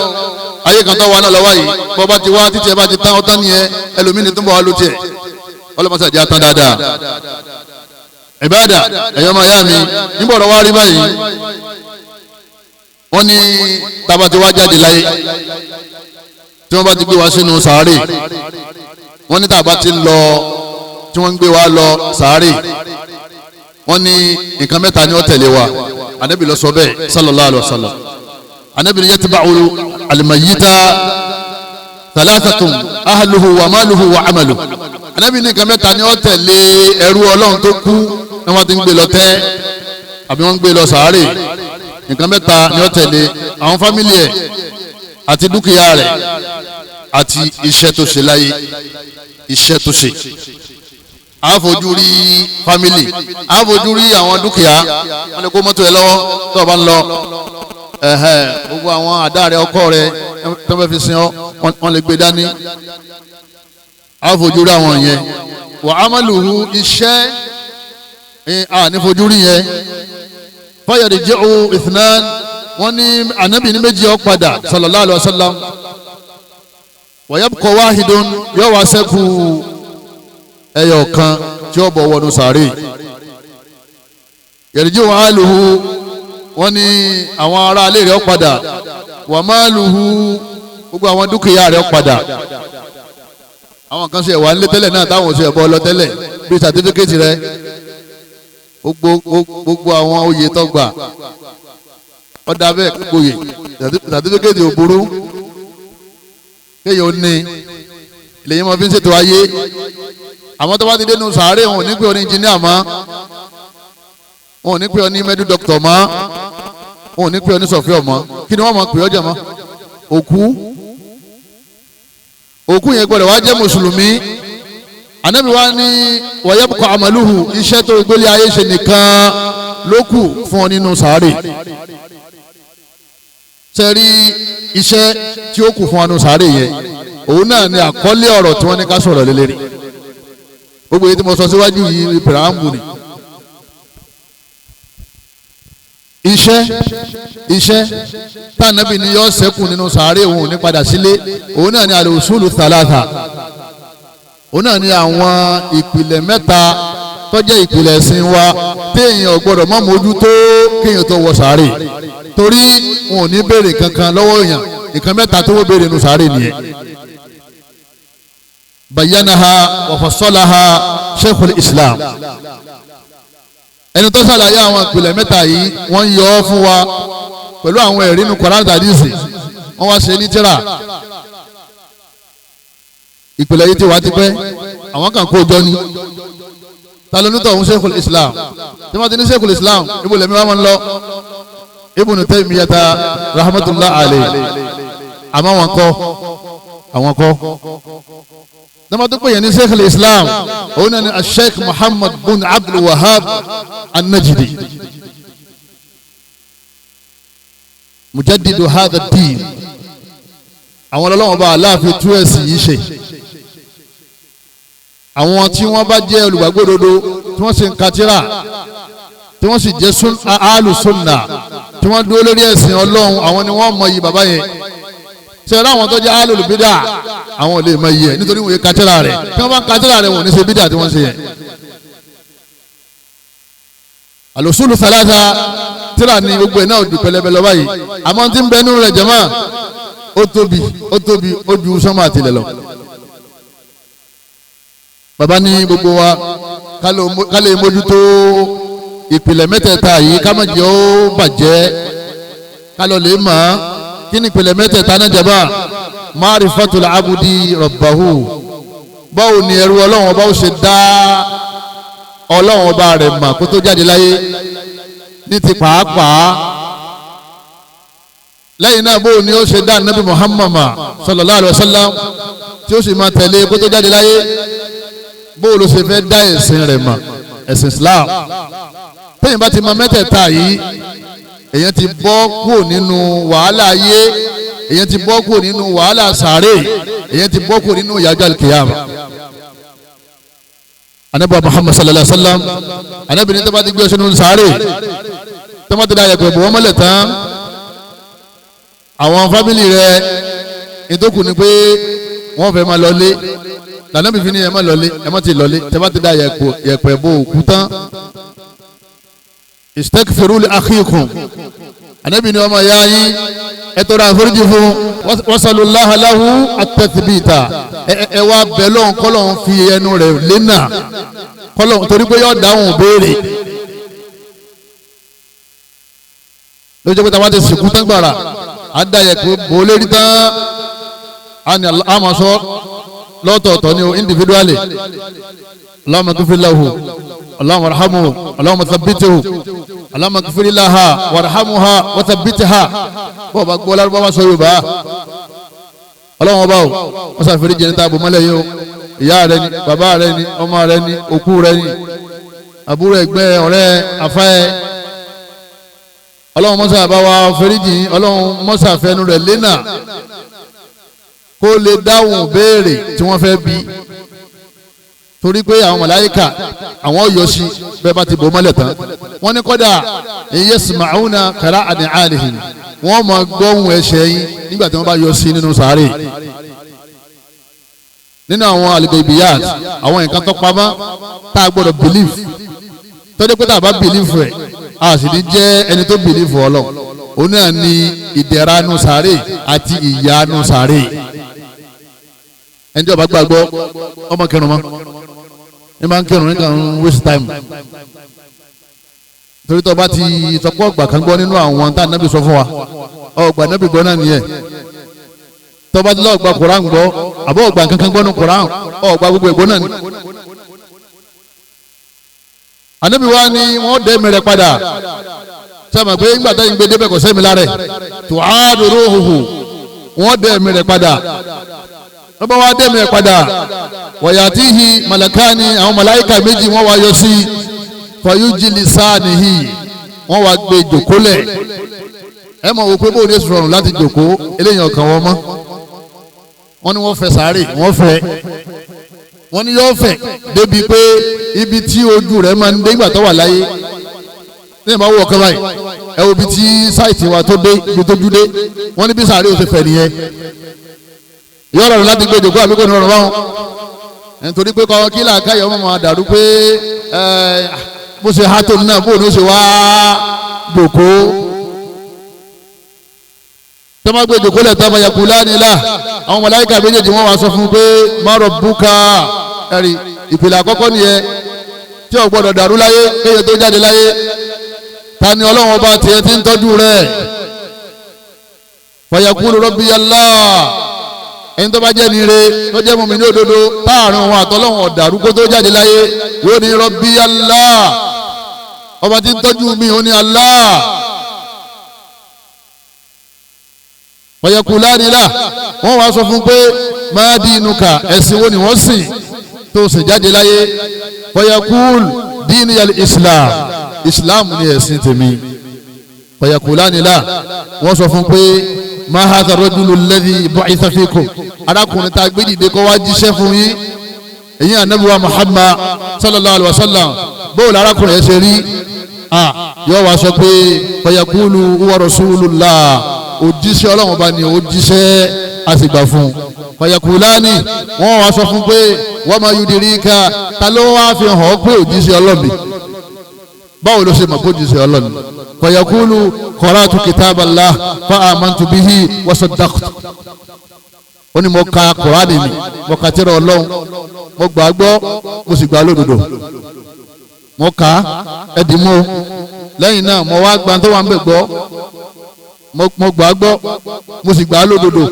ayé kan tó wà náà lọ́wọ́ yìí, bọ́ bá ti wá títí ẹ bá ti tán ọtán nìyẹn, ẹlòmíì tó ń bọ̀ wá ló tiẹ̀, ọlọ́mọṣẹ́ àti atán dáadáa. Ìbáàdà, ẹ̀yin ọmọ ìyá mi, níbo ọ̀rọ̀ wá rí báyìí? Wọ́n ní tába ti wá jáde láyé, tí wọ́n bá ti gbé wa sínú sàárè, wọ́n ní tába ti lọ, tí wọ́n ń gbé wa lọ sàárè, wọ́n ní nǹkan mẹ́ta ni ó tẹ̀lé wa. Ànábì ló sọ bẹ́ẹ̀ sallallahu alaihi wasallam. Ànábì ní yatba'u al-mayyita thalathatun ahluhu wa maluhu wa amaluhu. Ànábì ní nǹkan mẹ́ta ni ó tẹ̀lé ẹrú Ọlọ́run tó kú, ní wọ́n ti ń gbé lọ tẹ́ àbí wọ́n ń gbé lọ sàárè. Nǹkan mẹ́ta ni ó tẹ̀lé: àwọn fámìlì ẹ̀ àti dúkìá rẹ̀ àti iṣẹ́ tó ṣe láyé. Iṣẹ́ tó ṣe, àfojú rí fámìlì, àfojú rí àwọn dúkìá, wọ́n lè kó mọ́tò ẹ lọ́wọ́ tó o bá ń lọ, gbogbo àwọn àdá rẹ, ọkọ rẹ tó fẹ́ fi sin ọ, wọ́n lè gbé dání. Àfojú rí àwọn yẹn. Wà á mọ̀lùhù iṣẹ́ ànífojú rí yẹn. Fayọ̀dì jẹ́ o ìfúnná, wọ́n ní ànábì ní méjì ó padà sallallahu alaihi wasallam. Wa yabqa wahidun, yóò wá sẹ́kù ẹyọ kan tí ó bọ̀ wọnú sàárè. Yarji'u ahluhu, wọ́n ní àwọn ará ilé rẹ̀ ó padà. Wa maluhu, gbogbo àwọn dúkìá rẹ̀ ó padà. Àwọn kan ṣe wà nílé tẹ́lẹ̀ náà táwọn ṣe ẹ̀bọ lọ tẹ́lẹ̀, bíi sàtífíkẹ́tì rẹ̀, gbogbo àwọn oyè tó gbà ọ̀dà bẹ́ẹ̀, gboyè sàtífíkẹ́tì ò burú kéèyàn ó ní lèyìn mọ́ fi ń ṣètò ayé. Àwọn tó bá ti dénú sàárè, wọn ò ní pè ọ ní engineer mọ́, wọn ò ní pè ọ ní medical doctor mọ́, wọn ò ní pè ọ ní sọfíọ mọ́. Kí ni wọ́n mọ̀ pè ọ jẹ mọ́? Òkú. Òkú yẹn gbọ́dọ̀ wá jẹ́ mùsùlùmí. Ànábì wa ní wa yabqa amaluhu, iṣẹ́ tó gbélé ayé ṣe nìkan ló kù fún ọ nínú sàárè. Sẹ́rí iṣẹ́ tí ó kù fún ọ nínú sàárè yẹn, òun náà ni àkọlé ọ̀rọ̀ tí wọ́n ní ká sọ̀rọ̀ lélẹ́rìí. Gbogbo èyí tí mo sọ síwájú yìí pìràmù ni. Iṣẹ́ tànàbí ni yọ sẹ́kù nínú sàárè, òun ní padà sílé, òun náà ni al-usulu thalatha, òun náà ni àwọn ìpìlẹ̀ mẹ́ta tó jẹ́ ìpìlẹ̀ ẹ̀sìn wa téèyàn gbọ́dọ̀ má mójútó kéèyàn tó wọ sàárè, torí wọn ò ní béèrè kankan lọ́wọ́ èèyàn. Nǹkan mẹ́ta tó wọ́n béèrè nínú sàárè nìyẹn. Bayanaha wa fassalaha Sheikhul Islam, ẹni tó ṣàlàyé àwọn ìpìlẹ̀ mẹ́ta yìí, wọ́n ń yọ ọ́ fún wa pẹ̀lú àwọn ẹ̀rí nínú Quran àdìsí, wọ́n wá ṣe ní tírà. Ìpìlẹ̀ yìí ti wá ti pẹ́, àwọn kan kó jọ ni. Ta ló ní tọ̀hún? Sheikhul Islam. Tí wọ́n ti ní Sheikhul Islam, ibo lèmi wá máa ń lọ? Ibn Taymiyyah rahmatullah alayhi. Àmọ́ wọn kọ́, àwọn kọ́ dama tó pè yẹn ní Sheikhul Islam, òun náà ni Sheikh Muhammad bin Abdul Wahhab an-Najdi, mujaddidu hadha ad-din. Àwọn ọlọ́wọ́n bá aláàfin tú ẹ̀sìn yìí ṣe. Àwọn tí wọ́n bá jẹ́ olùgbàgbọ́ òdodo tí wọ́n sì ń ka tírà, tí wọ́n sì jẹ́ alùsùnà tí wọ́n dúró lórí ẹ̀sìn Ọlọ́run, àwọn ni wọ́n mọ iyì bàbá yẹn. Ṣe é láwọn tó jẹ́ alùbídà, àwọn ò lè mọ iyì ẹ̀ nítorí wọ́n yẹ kátìrà rẹ̀. Tí wọ́n bá kátìrà rẹ̀, wọ́n ní ṣe bídà tí wọ́n ṣe yẹn. Al-usulu thalatha tíra ni gbogbo ẹ̀ náà ju pẹlẹbẹ lọ báyìí, àmọ́ tí ń bẹ nínú rẹ̀ jẹ́mọ́, ó tóbi, ó tóbi, ó ju sánmà àtìlẹ̀ lọ. Bàbá ní gbogbo wa ká lè mójútó ìpìlẹ̀ mẹ́tẹ̀ẹ̀ta yìí, ká má jẹ́ ó bàjẹ́, ká lọ lè mọ̀. Kí ni ìpìlẹ̀ mẹ́tẹ̀ẹ̀ta náà jẹ́? Ma'rifatul abdi rabbahu, báwo ni ẹrú Ọlọ́run ọba ó ṣe dá Ọlọ́run ọba rẹ̀ mà kó tó jáde láyé ní ti pàápàá. Lẹ́yìn náà, báwo ni ó ṣe dá Nabi Muhammad sallallahu alayhi wa sallam tí ó sì máa tẹ̀lé kó tó jáde láyé. Báwo ló ṣe fẹ́ dá ẹ̀sìn rẹ̀ mà, ẹ̀sìn Islam. Tẹ́yìn bá ti mọ mẹ́tẹ̀ẹ̀ta yìí, èyàn ti bọ́ kúrò nínú wàhálà ayé, èyàn ti bọ́ kúrò nínú wàhálà sàárè, èyàn ti bọ́ kúrò nínú ìyájọ́ alkiyama. Anabi Muhammad sallallahu alaihi wa sallam, anabi ní tọ́ba ti gbé sínú sàárè, tọ́ba ti da yẹ̀pẹ̀ bò wọ́n mọ́lẹ̀ tán, àwọn fámìlì rẹ̀ ìtókù ni pé wọ́n fẹ́ máa lọlé. Lànàbì fi ní ẹ má lọlé, ẹ má ti lọlé, tọ́ba ti da yẹ̀pẹ̀ bò òkú tán, istakfiru li akhikum, anabi ni ọmọ ya yín, ẹ tọrọ àforíjì fún, wasalullaha lahu at-tathbita, ẹ wá bẹ̀ lọ́hùn kọ́lọ́hún fi ẹnu rẹ̀ lẹ́nà kọ́lọ́hún, torí pé yóò dáhùn béèrè. Lójú pé táwa ti sìnkú tán gbàrà, á dá yẹ kó bò lérí tán, á máa sọ lọ́tọ̀ọ̀tọ̀ ni o, individually, Allahumma ighfir lahu, Allahumma arhamhu, Allahumma thabbithu, Allahumma ighfir laha warhamha wa thabbitha. Bọ́ọ̀ bá gbọ́ lárúbáwá sọ Yorùbá, Ọlọ́run ọba o, wọ́n ṣàfihàn jẹ́ níta àbòmọ́lẹ̀ yìí o. Ìyá rẹ ni, bàbá rẹ ni, ọmọ rẹ ni, òkú rẹ ni, àbúrò, ẹgbẹ́, ọ̀rẹ́, afá ẹ. Ọlọ́run mọ́sá bá wa fẹ́ríjì, Ọlọ́run mọ́sá fẹnu rẹ̀ lẹ́nà kó lè dáhùn béèrè tí wọ́n fẹ́ bí, torí pé àwọn màláíkà àwọn yọ sí bẹ́ẹ̀ bá ti bò mọ́lẹ̀ tán. Wọ́n ní kọ́dà yasma'una qira'a ni'alihim, wọ́n máa gbọ́hùn ẹsẹ̀ yín nígbà tí wọ́n bá yọ sí nínú sàárè. Nínú àwọn al-ghaybiyat, àwọn nǹkan tó pamọ́ tá a gbọ́dọ̀ believe, tọ́jú pé tá a bá believe rẹ̀, a sì ní jẹ́ ẹni tó believe Ọlọ́run. Òun náà ni ìdẹ̀ra nù sàárè àti ìyà nù sàárè. Ẹni tí ó bá gbàgbọ́, ọmọ kẹrùn mọ́ ní máa ń kẹrùn nígbà ń waste time, torí tó bá ti sọpọ́ ọgbà kan gbọ́ nínú àwọn tá ànábì sọ fún wa, ọgbà ànábì gbọ́ náà nìyẹn. Tó bá ti lọ́ọ́ gba Koran gbọ́, àbọ̀ ọgbà kankan gbọ́ nínú Koran, ọgbà gbogbo ẹ̀gbọ́n náà ni. Ànábì wa ni wọ́n dẹ́ mi rẹ̀ padà, sẹ́mi pé ńgbà táyì ń gbé débẹ̀ kò sẹ́mi lára ẹ̀ tó àádọ́rọ́ òhùhù, wọ́n dẹ́ mi rẹ̀ padà. Lọ́bọ̀ wá dẹ́ mi rẹ̀ padà, wọ̀yàtìhì màlàkàní, àwọn màláìkà méjì wọ́n wá yọ sí fọyújìlì sáàníhì, wọ́n wá gbé jòkólẹ̀. Ẹ mọ̀ wò pé bóun ní èsì rọrùn láti jòkó eléyìí ọkàn wọn mọ́. Wọ́n ní wọ́n fẹ́ sáré, wọ́n fẹ́, wọ́n ní yóò fẹ́ débi pé ibi tí ojú rẹ̀ máa ń dé ìgbà tó wà láyé ní ìbá wọ̀ kọ́ báyìí, ẹ wo ibi tí sáìtì wa tó dé, ibi tó jú dé, wọ́n ní bí sáré ò ṣe fẹ̀ nìyẹn. Yóò rọrùn láti gbé jòkó àbí kò ní rọrùn báwọn, nítorí pé kọ́ kí làákàyè ọmọ máa dàrú pé bó ṣe há tó náà, bó ní ṣe wá jòkó. Tọ́mọ gbé jòkó lẹ̀ tọ́mọ yẹ kú lánìlá, àwọn màláíkà méjèèjì wọ́n wá sọ fún un pé má rabbuka. Ẹ̀rí ìpìlẹ̀ àkọ́kọ́ nìyẹn tí ò gbọ́dọ̀ dàrú láyé kéye tó jáde láyé. Ta ni Ọlọ́run ọba tiẹ̀ ti ń tọ́jú rẹ̀? Fayaqulu rabbi Allah. Ẹni tó bá jẹ́ ní ire, tó jẹ́ mùmínì òdodo, táàrin òun àtọ́lọ́hún ọ̀dàrú kó tó jáde láyé, yóò ní rabbi Allah, ọba tí ń tọ́jú mi, ó ní Allah. Fayaqulani lah, wọ́n wá sọ fún pé ma dinuka, ẹ̀sìn wo ni wọ́n sìn tó sì jáde láyé? Fayaqul diniyal Islam, Islam ni ẹ̀sìn tèmi. Fayaqulani lah, wọ́n sọ fún pé ma hadha rajulu alladhi bu'itha fikum, arákùnrin tá a gbé dìde kó wá jíṣẹ́ fún yín, èyí ànábì wa Muhammad sallallahu alayhi wa sallam, bóòlù arákùnrin yẹn ṣe rí? Yóò wá sọ pé fayakulu huwa rasulullah, òjíṣẹ́ Ọlọ́run ọba ni ó jíṣẹ́, a sì gbà fún un. Fayakulani, wọ́n wá sọ fún pé wa ma yudirika, ta ló wá fi hàn pé òjíṣẹ́ Ọlọ́run, báwo ló ṣe mọ̀ pé òjíṣẹ́ Ọlọ́run? Fayakulu qara'tu kitaballah fa amantu bihi wa saddaqtu. Ó ní mo ka Kùránì mi, mo ka tírà Ọlọ́run, mo gbà á gbọ́, mo sì gbà á lódodo, mo kà á ẹ̀dínmó. Lẹ́yìn náà mo wá gba tó wà ń bẹ̀ gbọ́, mo gbà á gbọ́, mo sì gbà á lódodo.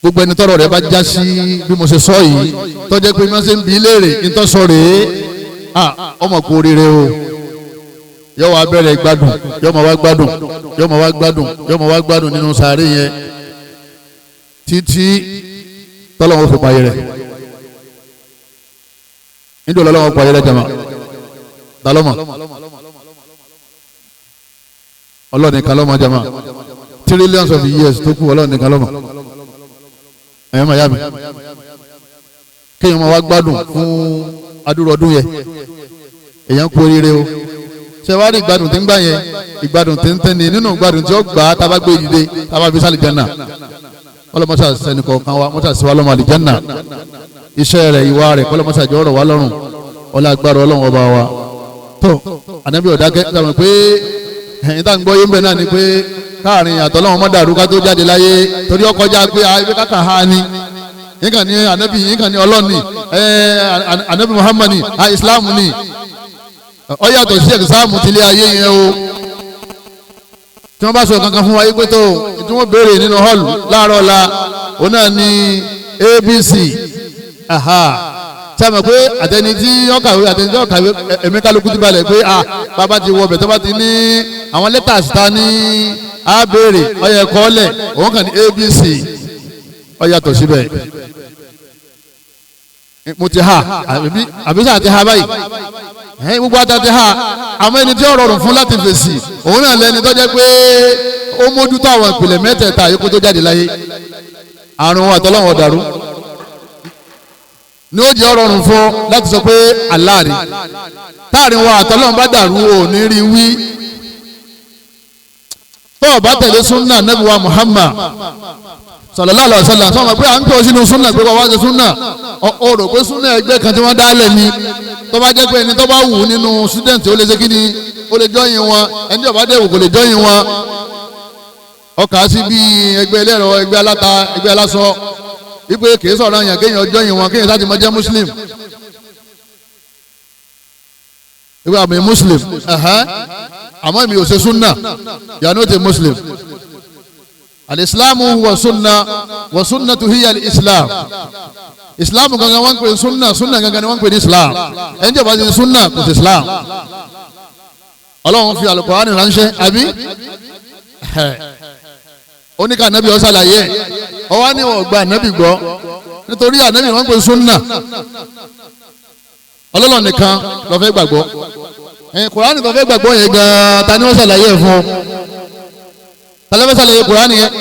Gbogbo ẹni tọ́rọ̀ rẹ̀ bá já sí bí mo ṣe sọ yìí, tó jẹ́ pé bí wọ́n ṣe ń bi léèrè nítòsọ rèé, ọmọ kú oríire o. Yóò wá bẹ̀rẹ̀ gbádùn, yóò máa wá gbádùn, yóò máa wá gbádùn, yóò máa wá gbádùn nínú sàárè yẹn títí tọ́lọ́wọ́ fi payé rẹ̀. Nítorí ọlọ́wọ́ payé rẹ̀ jama talọ́mọ ọlọ́ọ̀nì kan lọ́mọ jama, trillions of years tó kù ọlọ́ọ̀nì kan lọ́mọ. Ẹ̀yọ́ màyá mi, kéèyàn máa wá gbádùn fún adúrò ọdún yẹn, èèyàn kú oríire o. Ṣé wàá rí ìgbádùn tí ń gbà yẹn? Ìgbádùn tí ń tẹ́ ni nínú ìgbádùn tí ó gbà á tábà gbé dìde tábà fi sálì jẹ́nà. Ọlọ́mọṣà sẹ́ni kọ̀ọ̀kan wa mọ́ṣà sí wa lọ́mọ àlìjẹ́nà. Iṣẹ́ rẹ̀, ìwà rẹ̀, kọ́lọ́mọṣà jọ ọ̀rọ̀ wa lọ́rùn. Ọlá agbára Ọlọ́run ọba wa. Tó ànábì ọ̀dákẹ́ sàmì pé ẹ̀yìn tá à ń gbọ́ yé ń bẹ̀ náà ni pé káàrin àtọ́lọ́wọ́n mọ́ dàrú ká tó jáde láyé, torí ọkọjá pé ibi káka ha ni yín ní ànábì, yín ní ọlọ́ọ̀ni, ànábì Muhammad ni, Islam ni. Ó yàtọ̀ sí ẹ̀sáàmù tilé ayé yẹn o. Tí wọ́n bá sọ kankan fún wa yí pé tó tí wọ́n béèrè nínú hall láàárọ̀ la, òun náà ní ABC. Sábà pé àtẹni tí ó kàwé, àtẹni tí ó kàwé, ẹ̀mí kálukú ti balẹ̀ pé bàbá ti wọ ọbẹ̀ tó bá ti ní àwọn lẹ́tà síta ní á béèrè, ó yẹ kọ́ lẹ̀, òun kàn ní ABC. Ó yàtọ̀ síbẹ̀. Mo ti ha àbí sáà ti ha báyìí, gbogbo ata ti ha. Àmọ́ ẹni tí ó rọrùn fún láti fèsì òun náà lẹni tó jẹ́ pé ó mójútó àwọn ìpìlẹ̀ mẹ́tẹ̀ẹ̀ta yìí kó tó jáde láyé. Àrùn àtọ́lọ́wọ̀n ọ̀dàrú ni ó jẹ́ rọrùn fún láti sọ pé aláàrí. Táàrin wa àtọ́lọ́wọ̀n bá dàrú ò ní rí wí. Tó o bá tẹ̀lé súnà Nábì wa Muhammad sallallahu alaihi wasallam, sọ ma pé à ń tọ́ sínú súnà pé wọ́n wá ṣe súnà, ó rò pé súnà ẹgbẹ́ kan tí wọ́n dálẹ̀ ni. Tó bá jẹ́ pé ẹni tó bá wù nínú student ó lè ṣe kíni, ó lè jọyìn wọn, ẹni tí ó bá dẹ̀ wù kò lè jọyìn wọn. Ọkà sí bí ẹgbẹ́ ẹlẹ́rọ, ẹgbẹ́ aláta, ẹgbẹ́ aláṣọ, wípé kìí sọ̀rọ̀ yàn kéèyàn jọyìn wọn, kéèyàn sáà ti máa jẹ́ muslim. Ìwé àmì muslim, àmọ́ èmi ò ṣe súnà, you are not a muslim. Al-islamu huwa sunna wa sunnatu hiya al-islam. Islam gangan wọ́n ń pè sunna, sunna gangan ni wọ́n ń pè ní islam. Ẹni tí ó bá ti sunna kò sí islam. Ọlọ́run fi Al-Qur'ani ránṣẹ́ àbí oníkà ànábì ó ṣàlàyé, ọwọ́ ni wọ́n gba ànábì gbọ́ nítorí ànábì wọ́n ń pè sunna. Ọlọ́run nìkan ló fẹ́ gbàgbọ́. Kùránì tó fẹ́ gbàgbọ́ yẹn gan-an ta ni wọ́n ṣàlàyé ẹ̀ fún ọ? Tàlẹ́fẹ́ Kùránì yẹn.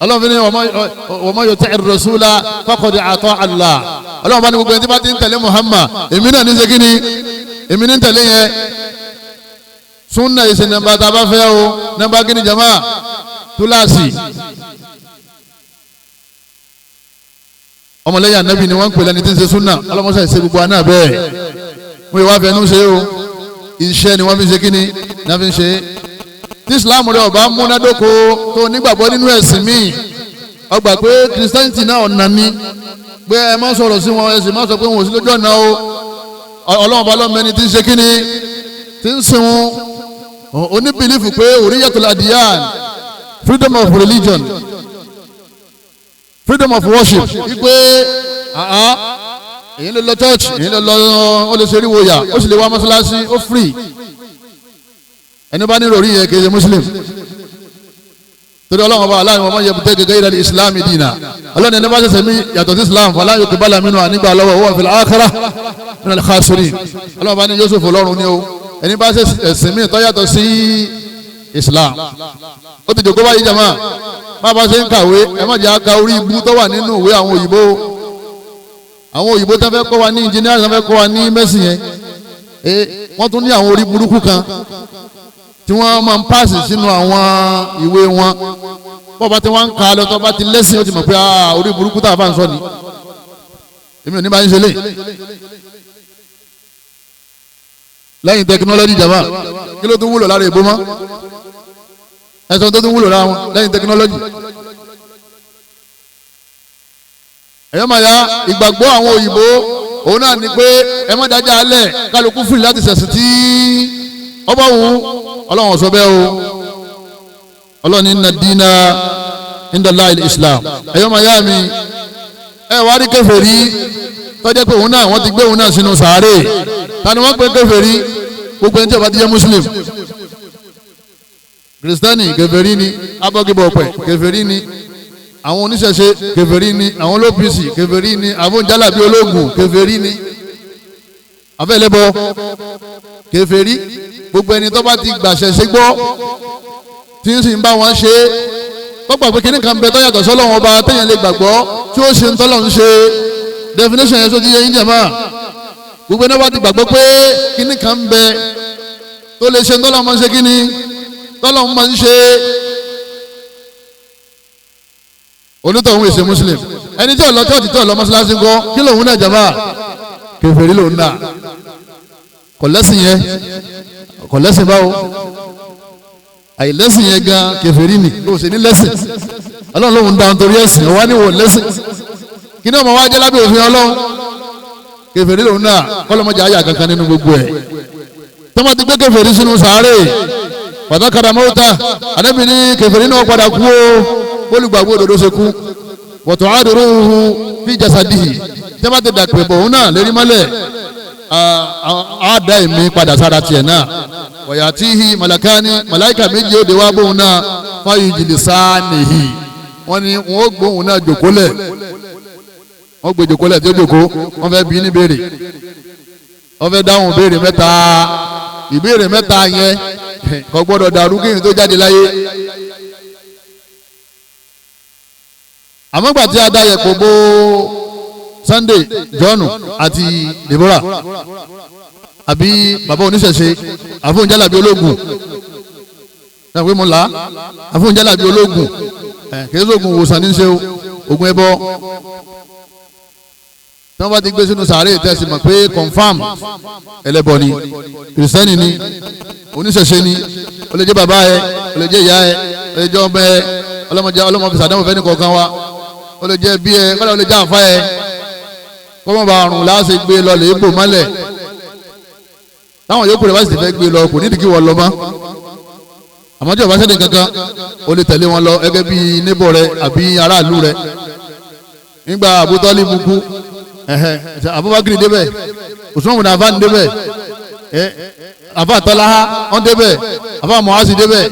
Ọlọ́run fi ní wa man yuti'ir rasula faqad ata Allah. Ọlọ́run bá ní gbogbo ẹni tí bá ti ń tẹ̀lé Muhammad, èmi náà ní ṣe kí ni, èmi ní tẹ̀lé yẹn. Súnà ìṣe nàmbà tá a bá fẹ́ o, nàmbà kí ni jama túláàsì. Ọmọlẹ́yìn ànábì ni wọ́n ń pè lẹ́ni tí ń ṣe súnà. Ọlọ́mọṣẹ́ ìṣe gbogbo àná bẹ́ẹ̀. Mo yẹ wá fẹ́ nú ṣe o, iṣẹ́ ni wọ́n fi ń ṣe kí ni náà fi ń ṣe. Tí Islam rẹ ọba múnádóko tó nígbàgbọ́ nínú ẹ̀sìn míì, ọgbà pé Christianity náà ọ̀nà ni, pé ẹ má sọ̀rọ̀ sí wọn, ẹ sì má sọ pé wọn ò sí lójú ọ̀nà o. Ọlọ́run bá lọ́mọ ẹni tí ń ṣe kí ni tí ń sìn wọn. Oníbìlífù pé òríyàtul adiyan, freedom of religion, freedom of worship, wípé èyí lè lọ church, èyí lè lọ, ó lè ṣe eriwo yà, ó sì lè wá mọ́ṣáláṣí, ó free. Ẹni bá nílò orí yẹn kì í ṣe muslim. Torí Ọlọ́run ọba aláàrin wọn yẹ bùtẹ́ gẹ́gẹ́ ìlànà islam dìínà. Ọlọ́run ẹni bá ṣẹ̀ṣẹ̀ mí yàtọ̀ sí islam fala yuqbala minhu, ànígbà lọ́wọ́ huwa fil akhirah minal khasirin. Ọlọ́run bá ní Yusuf ọlọ́run ní o, ẹni bá ṣẹ̀ṣẹ̀ mí tó yàtọ̀ sí islam. Ó ti jòkó báyìí jàmá, má bá ṣe ń kàwé ẹ má jẹ́ àka orí ibú tó wà nínú ìwé àwọn òyìnbó. Àwọn òyìnbó tó fẹ́ kọ́ wa ní engineering, tó fẹ́ kọ́ wa ní mẹ́sìn yẹn, wọ́n tún ní àwọn orí burúkú kan tí wọ́n máa ń pàṣẹ sínú àwọn ìwé wọn. Bọ́ọ̀bá tí wọ́n ń ka lọ, tó bá ti lẹ́sìn, ó ti mọ̀ pé orí burúkú tá a bá ń sọ ni. Èmi ò ní bá ń ṣe lé. Lẹ́yìn tẹkinọ́lọ́jì jàmbá, kí ló tún wúlò lára ìbò mọ́? Ẹ̀sán tó tún wúlò lára wọn lẹ́yìn tẹkinọ́lọ́jì. Ẹ̀yọ́ màá ya ìgbàgbọ́ àwọn òyìnbó òun náà ni pé ẹ má dájà alẹ̀, kálukú fìlì láti ṣẹ̀sìn tí ọba wù. Ọlọ́run sọ bẹ́ẹ̀ o. Ọlọ́run ní inna dina inda Allahi islam. Ẹ̀yọ́ màá yá mi, ẹ wá rí kèfèrí tó jẹ́ pé òun náà wọ́n ti gbé òun náà sínú sàárè. Ta ni wọ́n pè kèfèrí? Gbogbo ẹni tí ó bá ti jẹ́ muslim. Kristẹni kèfèrí ni, abọ́gibọ̀pẹ̀ kèfèrí ni, àwọn oníṣẹ̀ṣe kèfèrí ni, àwọn olópìsì kèfèrí ni, àwọn jálàbí ológun kèfèrí ni, afẹ́lẹ́bọ kèfèrí. Gbogbo ẹni tó bá ti gbàṣẹ̀ṣe gbọ́ tí ń sì ń bá wọn ṣe, tó gbà pé kíní kan bẹ tó yàtọ̀ sọ́lọ́run ọba téèyàn lè gbàgbọ́ tí ó ṣe ń tọ́lọ́run ṣe. Definition yẹn sọ ti yẹ yín jẹ̀mọ́. Gbogbo ẹni tó bá ti gbàgbọ́ pé kíní kan bẹ tó lè ṣe ń tọ́lọ́run máa ń ṣe, kíní tọ́lọ́run máa ń ṣe, onítọ̀hún èsè muslim. Ẹni tí ó lọ chọ́ọ̀chì tí ó lọ mọ́ṣáláṣí ńkọ́, kí lòun náà jàmbá? Kèfèrí lòun náà, kò lẹ́sìn yẹn, kò lẹ́sìn báwo? Àìlẹ́sìn yẹn gan kèfèrí ni, kò sì ní lẹ́sìn. Ọlọ́run lòun dá nítorí ẹ̀sìn, wá ní wò lẹ́sìn, kí ni ọmọ wa jẹ́ lábẹ́ òfin Ọlọ́run? Kèfèrí lòun náà, kọ́lọ́mọjà ayà kankan nínú gbogbo ẹ̀. Tọ́mọ ti gbé kèfèrí sínú sàárè pàtàkàrà mọ́tà, àdébí ní kèfèrí náà padà kú o, olùgbàgbọ́ òdodo ṣe kú. Wọ̀tọ̀ àdúróhù fi jasadihi, tẹ́bá ti dàpẹ̀ bọ̀ òun náà lérí mọ́lẹ̀, á dá èmi padà sára tiẹ̀ náà. Wọ̀yà tíhi màlàkání, màláìkà méjì ó de wá bóun náà, fáyì jìlì sáànìhì, wọ́n ní wọ́n ó gbóhùn náà jòkólẹ̀, wọ́n gbé jòkólẹ̀ tí ó jòkó, wọ́n fẹ́ bí ní béèrè, wọ́n fẹ́ dáhùn béèrè mẹ́ta. Ìbéèrè mẹ́ta yẹn kò gbọ́dọ̀ dàrú kí n tó jáde láyé. Àmọ́ gbà tí a dá yẹ̀pọ̀ bó Sunday John àti Deborah àbí bàbá oníṣẹ̀ṣe àfóúnjálàbí ológun, náà pé mo là á, àfóúnjálàbí ológun, kìí sóògùn òwòsàn ní ṣe oògùn ẹbọ. Tí wọ́n bá ti gbé sínú sàárè tẹ̀sí mọ̀ pé confam ẹlẹ́bọ ni, kìrìsìtẹ́nì ni, oníṣẹ̀ṣe ni, ó lè jẹ́ bàbá ẹ, ó lè jẹ́ ìyá ẹ, ó lè jẹ́ ọmọ ẹ, ọlọ́mọdé ọlọ́mọ fi sàdánwò fẹ́ni kọ̀ọ̀kan wa, ó lè jẹ́ bí ẹ, kọ́lá ó lè jẹ́ àfa ẹ, kọ́mọ̀ bá àrùn láṣẹ gbé lọ lè bò mọ́lẹ̀. Táwọn yòókù rẹ̀ bá sì ti fẹ́ gbé lọ, kò nídìí kí wọ́n lọ mọ́. Àmọ́ tí o bá sẹ́ni kankan, o lè tẹ̀lé wọn lọ gẹ́gẹ́ bí níbọ̀ rẹ àbí aráàlú rẹ. Nígbà Abu Talib kú, Abubakar débẹ̀, Usman bin Affan débẹ̀, Afa Talaha wọn débẹ̀, Afa Muazi débẹ̀.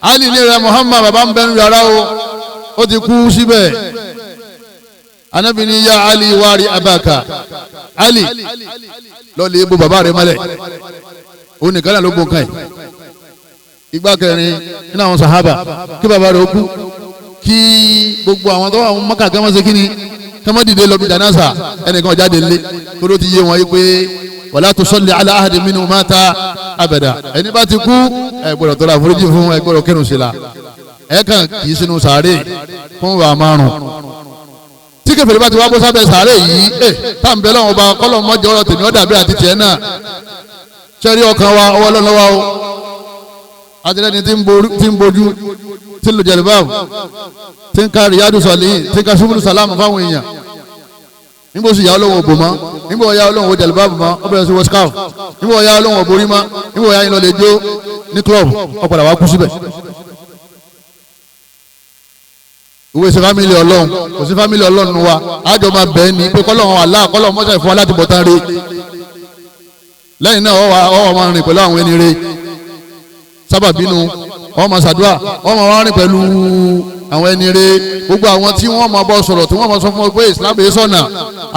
Ali ní rẹ Muhammad baba ń bẹnu yàrá o, ó ti kú síbẹ̀. Anabi ní ya Ali wari abaka, Ali lọ́ọ̀lì ebo bàbá rẹ mọ́lẹ̀, òun nìkan náà ló gbó nǹkan yìí. Ìgbà kẹrin nínú àwọn sàhábà kí bàbá rẹ ó kú, kí gbogbo àwọn tó wà wọn Mọ́kà kí wọ́n ṣe kí ni, kí wọ́n dìde lọ bí jánásà, ẹnìkan jáde lé tó ti yé wọn yí pé wala tusalli ala ahadin minhum mata abada, ẹni bá ti kú ẹ gbọ́dọ̀ tọrọ àforíjì fún, ẹ gbọ́dọ̀ kírun sí la, ẹ kàn kì í sínú sàárè fún wa márùn. Tí kèfèrí bá ti wá bó sábẹ́ sàárè yìí, ẹ tá n bẹ lọ́wọ́ ọba kọ́lọ́ mọ́jọ́ ọ̀rọ̀ tèmi ọ̀dà bí àti tiẹ̀ náà. Sẹ́rí ọkàn wa ọwọ́ lọ́wọ́ o, àtìlẹ́ni tí ń bojú, tí ń lo jẹ̀lúbáàbù, tí ń ka riyadu sọ̀lì, tí ń ka subúlù sàlámù fáwọn èèyàn. Nígbà oṣù yà ọlọ́wọ́ òbò mọ́, nígbà ọ̀yà ọlọ́wọ́ ò jẹ̀lúbáàbù mọ́, ó bẹ̀rẹ̀ sí wọ scarf, nígbà ọ̀yà ọlọ́wọ́ òborí mọ́, nígbà ọ̀yà yín lọ lè jó ní club, ó padà wá kú síbẹ̀. Ìwé ṣe fámìlì ọlọ́run, kò sí fámìlì ọlọ́run wa, àjọ máa bẹ́ẹ̀ ni pé kọ́lọ́run Allah kọ́lọ́run mọ́ṣẹ́ fún wa láti bọ̀ tán re. Lẹ́yìn náà ọwọ́ máa rìn pẹ̀lú àwọn ẹni re, sábàbínú wọ́n máa ṣàdúrà, wọ́n máa wá rìn pẹ̀lú àwọn ẹni re, gbogbo àwọn tí wọ́n máa bọ́ sọ̀rọ̀, tí wọ́n máa sọ fún ọ pé Islam yìí sọ̀nà,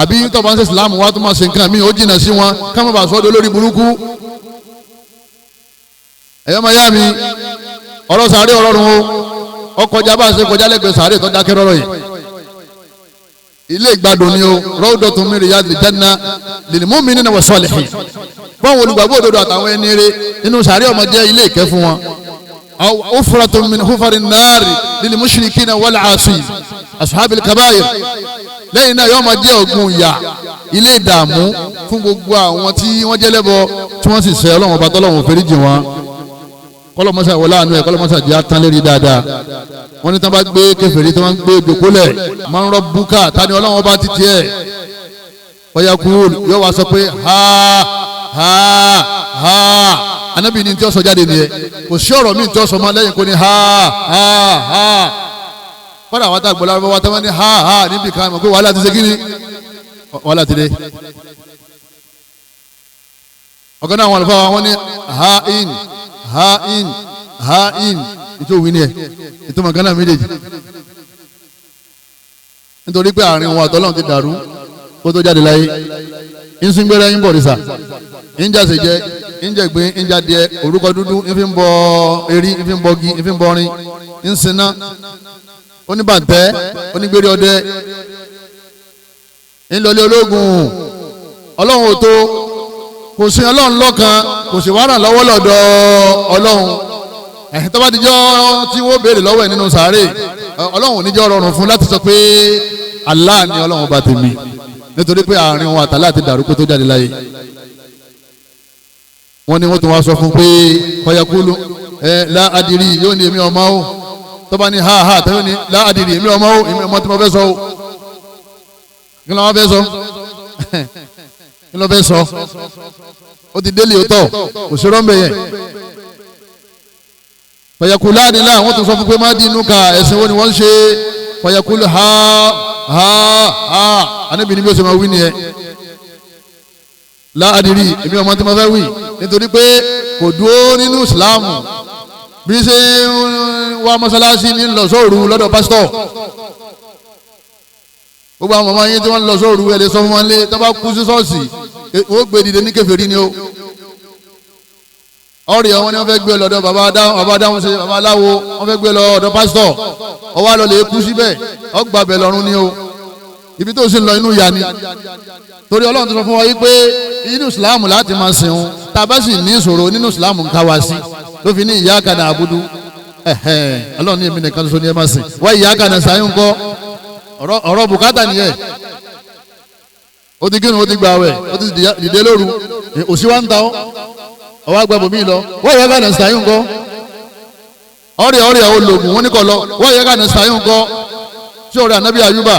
àbí tó bá ń ṣe Islam wá tó máa ṣe nǹkan míì, ó jìnnà sí wọn, ká má bàa sọ́dọ̀ lórí burúkú. Ẹ̀yọ́ máa yá mi, ọ̀rọ̀ sàárè ọ̀rọ̀rùn o, ọkọjá bá a ṣe kọjá lẹ́gbẹ̀ẹ́ sàárè tó dákẹ́ rọ́rọ̀ yìí. Ilé ìgbádùn ni o, rawdatun min riyadil janna lil mu'minina wa salihin. Fáwọn olùgbàgbọ́ òdodo àtàwọn ẹni rere nínú sàárè ọmọ jẹ́ ilé ìkẹ́ fún wọn. Aw hufratun min hufarin nari lil mushrikina wal asin ashabil kabair. Lẹ́yìn náà yóò máa jẹ́ ọ̀gbun ìyà, ilé ìdààmú fún gbogbo àwọn tí wọ́n jẹ́ lẹ́bọ tí wọ́n sì ṣẹ̀ Ọlọ́run ọba tọ́lọ́run fèrèjì wọn. Kọlọmọsà wọlé àánú ẹ, kọlọmọsà jẹ́ atán lérí dáadáa. Wọ́n ní tí wọ́n bá gbé kèfèrí tí wọ́n gbé jòkólẹ̀ máa ń rọ búkà tani Ọlọ́run ọba ti tiẹ̀. Ọ̀yàkú yóò wá sọ pé ha ha ha. Anábì ní tí ó sọ jáde nìyẹn, kò sí ọ̀rọ̀ míì tí ó sọ mọ́ lẹ́yìn kò ní ha ha ha. Kọ́dà àwọn àtàgbọ́lá wọn tí wọ́n ní ha ha níbi kan mọ̀ pé wàhálà ti ṣe kí ni, wàhálà ti dé. Ọ̀kan náà àwọn àlùfáà wọn ní ha in ha in ha in ètò òwì ni ẹ ìtumọ̀ kan náà méjèèjì, nítorí pé àárín wọn àtọ́lọ́run ti dàrú kó tó jáde láyé. Nsúngbẹ́rẹ́ ń bọ̀ rìsà, ń jàsè jẹ, ń jẹ̀gbín, ń jadìẹ, orúkọ dúdú ń fi ń bọ erí, ń fi ń bọgi, ń fi ń bọrin, ń sinná, oníbàntẹ́, onígbèrè ọdẹ, ń lọlé ológun. Ọlọ́run ò tó, kò sí Ọlọ́run lọ́kan, kò sí wàrà lọ́wọ́ lọ́dọ̀ Ọlọ́run. Ẹ̀hìn tó bá dijọ́ tí wọ́n béèrè lọ́wọ́ ẹ̀ nínú sàárè, Ọlọ́run ò ní jẹ́ rọrùn fún láti sọ pé Allah ni Ọlọ́run bá tèmi, nítorí pé àárín wọn àtàlà ti dàrú kó tó jáde láyé. Wọ́n ní wọ́n tún wá sọ fún pé kọ́yakúlù ẹ láàdìrí yóò ní èmi ọmọ o. Tó bá ní ha ha tẹ́lẹ̀ ní láàdìrí èmi ọmọ o, èmi ọmọ tí mo fẹ́ sọ o. Kí ló wá fẹ́ sọ? Kí ló fẹ́ sọ? Ó ti délé òótọ́, kò sí rọ́ǹbẹ̀ yẹn. Fàyàkùlá ni láà wọ́n tún sọ fún pé má dín inú ka ẹ̀sìn wo ni wọ́n ń ṣe. Fàyàkùlù ha ha ha. Ànábì ní bí ó ṣe máa wí nìyẹn. Láàdìrí èmi ọmọ tí mo fẹ́ wí, nítorí pé kò dúró nínú ìsìláàmù. Bí ṣe ń wá mọ́sálásí ní lọ sóòru lọ́dọ̀ pásítọ̀. Gbogbo àwọn ọmọ yín tí wọ́n lọ sóòru ẹ̀ lè sọ fún wọn lé, tó bá kú sí ṣọ́ọ̀ṣì wọ́n gbé dìde ní kèfèrí ni o. Ọ̀rẹ́ wọn ni wọ́n fẹ́ gbé lọ́dọ̀ bàbá adáhùn ṣe bàbá aláwo, wọ́n fẹ́ gbé lọ ọ̀dọ̀ pásítọ̀, ọwọ́ àlọ́ lè kú síbẹ̀, ọgbà bẹ̀ lọ́rùn ni o. Ibi tó sì ń lọ inú ìyà ni. Torí Ọlọ́run tó sọ fún wa yìí pé inú ìsìláàmù láti máa sìn òun, tá a bá sì ní ìṣòro nínú ìsìláàmù ń ká wa sí, ló fi ní iyyaka na'budu. Ọlọ́run ní èmi nìkan ṣoṣo ni ẹ máa sìn. Wá iyyaka nasta'in ńkọ́, ọ̀rọ̀ bùkátà nìyẹn. Ó ti kírun, ó ti gbààwẹ̀, ó ti dìde lóru, òsì wa ń ta ọ́, ọwọ́ àgbà bòmí lọ. Wọ́n yẹ ká nasta'in ńkọ́. Ọ̀rẹ́ ọ̀rẹ́ ológun wọn ní kọ́ lọ. Wọ́n yẹ ká nasta'in ńkọ́. Sí ọ̀rẹ́ ànábì Ayúbà,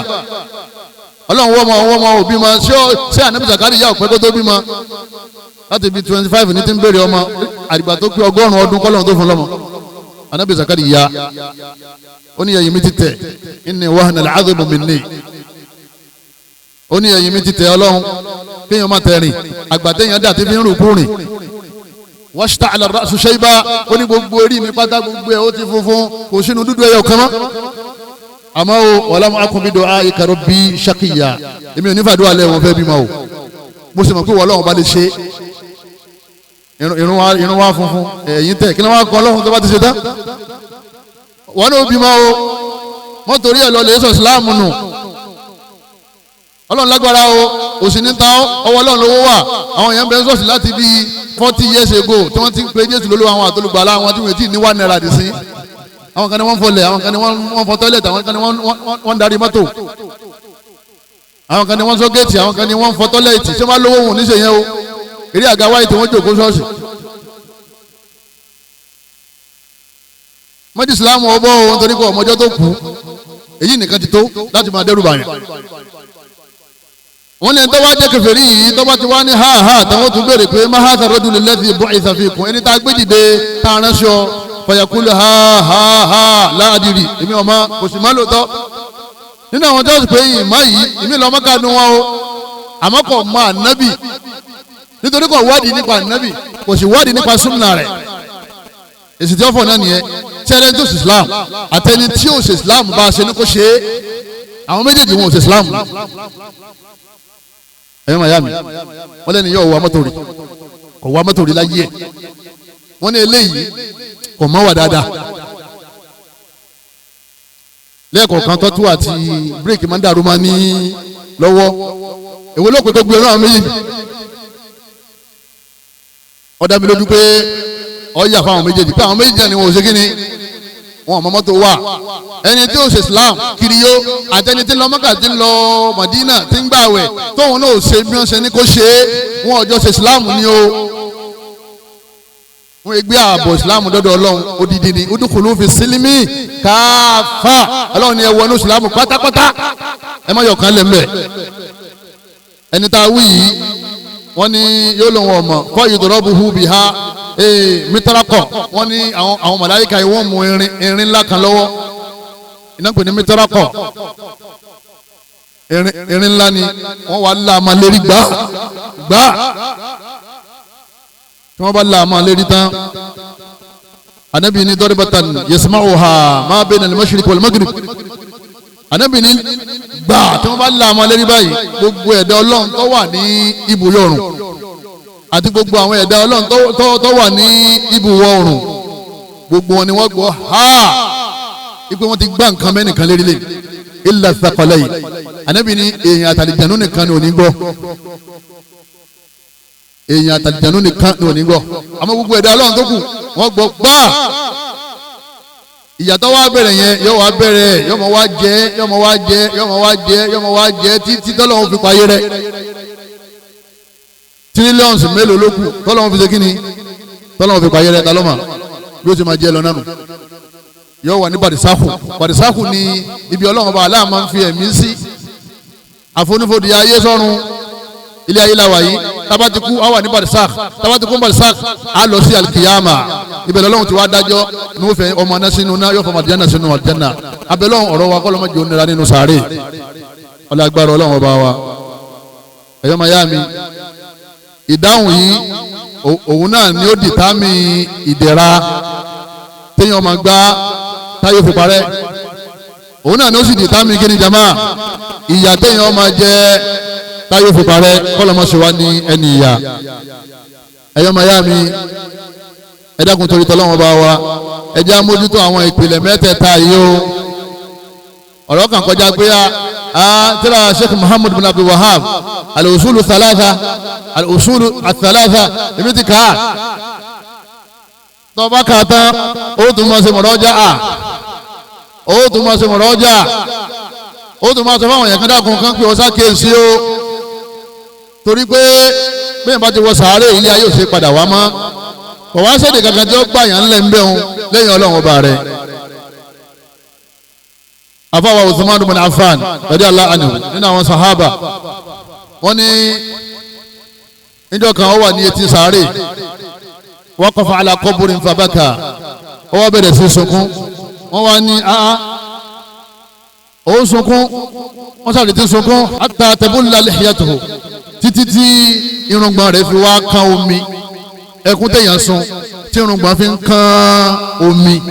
Ọlọ́run wọ́n mọ òbí ma ṣé ànábì Zakariya ọ̀pẹ́ kó tó bí ma láti bí 25 ní ti ń béèrè ọmọ, àdìgbà tó pé 100 ọdún kọ́lọ́run tó fún lọ́mọ. Ànábì Zakariya ó ní ẹ̀yìn mi ti tẹ̀, inni wahana al-'adhmu minni. Ó ní ẹ̀yìn mi ti tẹ̀ Ọlọ́run, kéèyàn má tẹ̀rìn, àgbàtẹ̀yìn dà tí fi ń rùn kúrìn. Washta'ala ar-ra'su shayba, ó ní gbogbo orí mi pátá gbogbo ẹ̀ ó ti funfun, kò sínú dúdú ẹyọ kan mọ́. Àmọ́ o walam akun bi du'aika rabbi shaqiyya, èmi ò ní fàdúrà lẹ́ wọn fẹ́ bímọ o, mo sì mọ̀ pé Ọlọ́run bá lè ṣe. Irun wa funfun ẹ̀yìn tẹ̀, kí ni wọ́n á kọ́ Ọlọ́run tó bá ti ṣe tán? Wọn náà bímọ o, wọn torí ẹ lọ lè sọ ìsìláàmù nù. Ọlọ́run lágbára o, òsì ní ta ọwọ́ Ọlọ́run lówó wà. Àwọn èèyàn bẹ sọ́ọ̀sì láti bíi 40 years ago tí wọ́n ti ń pe Jésù lólúwa àwọn àtolùgbàlà àwọn tí wọ́n ti ní 1 naira dì sí. Àwọn kan ní wọ́n ń fọlẹ̀, àwọn kan ní wọ́n ń fọ tọ́lẹ̀tì, àwọn kan ní wọ́n ń darí mọ́tò, àwọn kan ní wọ́n ń sọ géètì, àwọn kan ní wọ́n ń fọ tọ́lẹ̀tì. Ṣé wọ́n lówó wọn níṣẹ́ yẹn o? Eré àga wáyé tí wọ́n jòkó ṣọ́ọ̀ṣì. Mọ́tì ìsìlámù ọbọ̀ o, nítorí pé ọmọjọ́ tó kú èyí nìkan ti tó láti máa dẹ́rù bàyàn. Wọ́n ní tó wá jẹ́ kèfèrí yìí tó bá ti wá ní ha ha táwọn tún béèrè pé ma hadha ar-rajulu alladhi bu'itha fikum, ẹni tá a gbé dìde tá a ránṣọ. Fayaqulu ha ha ha la adri, èmi ọmọ kò sì má lóòótọ́. Nínú àwọn tó sì pé ìmọ̀ yìí èmi lọ mọ́ká nu wọn o, àmọ́ kò mọ ànábì, nítorí kò wádìí nípa ànábì, kò sì wádìí nípa súnà rẹ̀. Èsì tí wọ́n fọ̀ náà nìyẹn. Tẹ́lẹ̀ tó ṣe Islam àtẹni tí ò ṣe Islam bá a ṣe ní kó ṣe é, àwọn méjèèjì wọn ò ṣe Islam. Ẹ̀yọ́ màyá mi, wọ́n lẹ́nu yóò wá mọ́tò rí, kò wá mọ́tò rí láyé ẹ̀. Wọ́n ní eléyìí kò mọ́ wà dáadáa. Lẹ́ẹ̀kọ̀ọ̀kan tọ́tù àti bírèkì máa ń dàrú máa ní lọ́wọ́. Èwo ló pé tó gbé ọ̀rọ̀ àwọn méjèèjì? Ó dá mi lójú pé ó yà fáwọn méjèèjì, pé àwọn méjèèjì ni wọn ò ṣe kí ni, wọn ò mọ mọ́tò wà. Ẹni tí ó ṣe Islam kiriyó àtẹni tí ń lọ Mọ́kà, tí ń lọ Mọ̀dínà, tí ń gbàwẹ̀, tóun náà ò ṣe bí wọ́n ṣe ní kó ṣe é, wọn ò jọ ṣe Islam ni o. Wọ́n gbé ààbò Islam dọ́dọ̀ Ọlọ́run odidi ni udukulu fi sílímì káfà. Ọlọ́run ni ẹ wọnú Islam pátápátá, ẹ má yọ̀kan lẹ̀ mbẹ̀. Ẹni tá a wí yìí wọ́n ní yóò lòun ọmọ kọ́ ìdọ̀rọ̀bù bí ha mitarakọ. Wọ́n ní àwọn màláíkà yìí wọ́n mú irin ńlá kan lọ́wọ́, iná pè ní mitarakọ, irin ńlá ni wọ́n wà láàmà lérí gbá gbá. Tí wọ́n bá láàmà lérí tán, anabi ní dọ́rìbàtàn yasma'uha ma bayna al-mashriq wal-maghrib. Anabi ní gbà tí wọ́n bá láàmà lérí báyìí, gbogbo ẹ̀dá Ọlọ́run tó wà ní ibùyọ̀ ọ̀run àti gbogbo àwọn ẹ̀dá Ọlọ́run tó wà ní ibùwọ̀ oòrùn, gbogbo wọn ni wọ́n gbọ́ ha ipe wọ́n ti gbá nǹkan mẹ́nìkan lérí lè illa thaqalayn. Anabi ní èèyàn àtàlìjànú nìkan ni ò ní gbọ́, èèyàn àtàlìjànú nìkan ni ò ní gbọ́, àmọ́ gbogbo ẹ̀dá Ọlọ́run tó kù wọ́n gbọ́ gbá. Ìyàtọ̀ wá bẹ̀rẹ̀ yẹn, yóò wá bẹ̀rẹ̀, yóò mọ̀ wá jẹ́, yóò mọ̀ wá jẹ́, yóò mọ̀ wá jẹ́, yóò mọ̀ wá jẹ́ títí tọ́lọ́run fi payé rẹ̀. Tírílíọ̀nù mélòó ló kù tọ́lọ́run fi ṣe kí ni, tọ́lọ́run fi payé rẹ̀, ta ló mọ̀ bí ó ti máa jẹ́ lọ nánu. Yóò wà ní bàdìsákù. Bàdìsákù ni ibi Ọlọ́run ọba aláà máa ń fi ẹ̀mí sí. Àfonífojì ayé sọ́run, ilé ayé la wà yìí. Tába ti kú á wà ní bàdìsákù, tába ti kú bàdìsákù á lọ sí alikiyama. Ibẹ̀ lọ́lọ́run ti wá dájọ́ ní wọ́n fẹ́ ọmọ náà sínú náà, yóò fọmọ àdìyànà sínú àdìyànà. Abẹ́lọ́run ọ̀rọ̀ wa kọ́ ló má jẹ́ onira nínú sàárè. Ọlọ́gbàrá Ọlọ́run ọba wa. Ẹ̀yọ́ máa yá mi, ìdáhùn yìí òun náà ni ó dìtámì ìdẹ̀ra téèyàn máa gbá táyé fi parẹ́. Òun náà ni ó sì dìtámì kí ni jama, ìyà téèyàn máa jẹ táyé fi parẹ́. Kọ́lọ́mọṣẹ́ wa ní ẹni ìyà. Ẹ̀yọ́ máa yá mi, ẹ dákun torí tọ́lọ́wọ́n bá wa, ẹ jẹ́ amójútó àwọn ìpìlẹ̀ mẹ́tẹ̀ẹ̀ta yìí o. Ọ̀rọ̀ kan kọjá pé tíra Sheikh Muhammad bin Abdul Wahab al-usulu thalatha, al-usulu thalatha, èmi ti kà á. Tọ́ba kà á tán, ó tún máa ṣe mọ̀rọ́jà, ó tún máa ṣe mọ̀rọ́jà, ó tún máa sọ fáwọn èèyàn kan dákun kan pé ọ sákèésí o. Torí pé bẹ́ẹ̀ bá ti wọ sàárè, ilé ayé ò ṣe padà wá mọ́. Kò wá sẹ́dẹ̀ kankan tí ó gbà yàn ńlẹ̀ ń bẹ̀rùn lẹ́yìn Ọlọ́run ọba rẹ̀. Afáwa Uthman bin Affan radiyallahu anhu nínú àwọn sahaba, wọ́n ní níjọ́ kan ó wà ní etí sàárè, waqafa ala qabrin fabaka, ó wá bẹ̀rẹ̀ sí sunkún. Wọ́n wá ní áá ó ń sunkún, wọ́n sàrè tí sunkún hatta tabulla lihiyatuhu, títí tí irùngbọ̀n rẹ̀ fi wá kan omi. Ẹkún téèyàn sun tí irùngbọ̀n fi ń kan omi.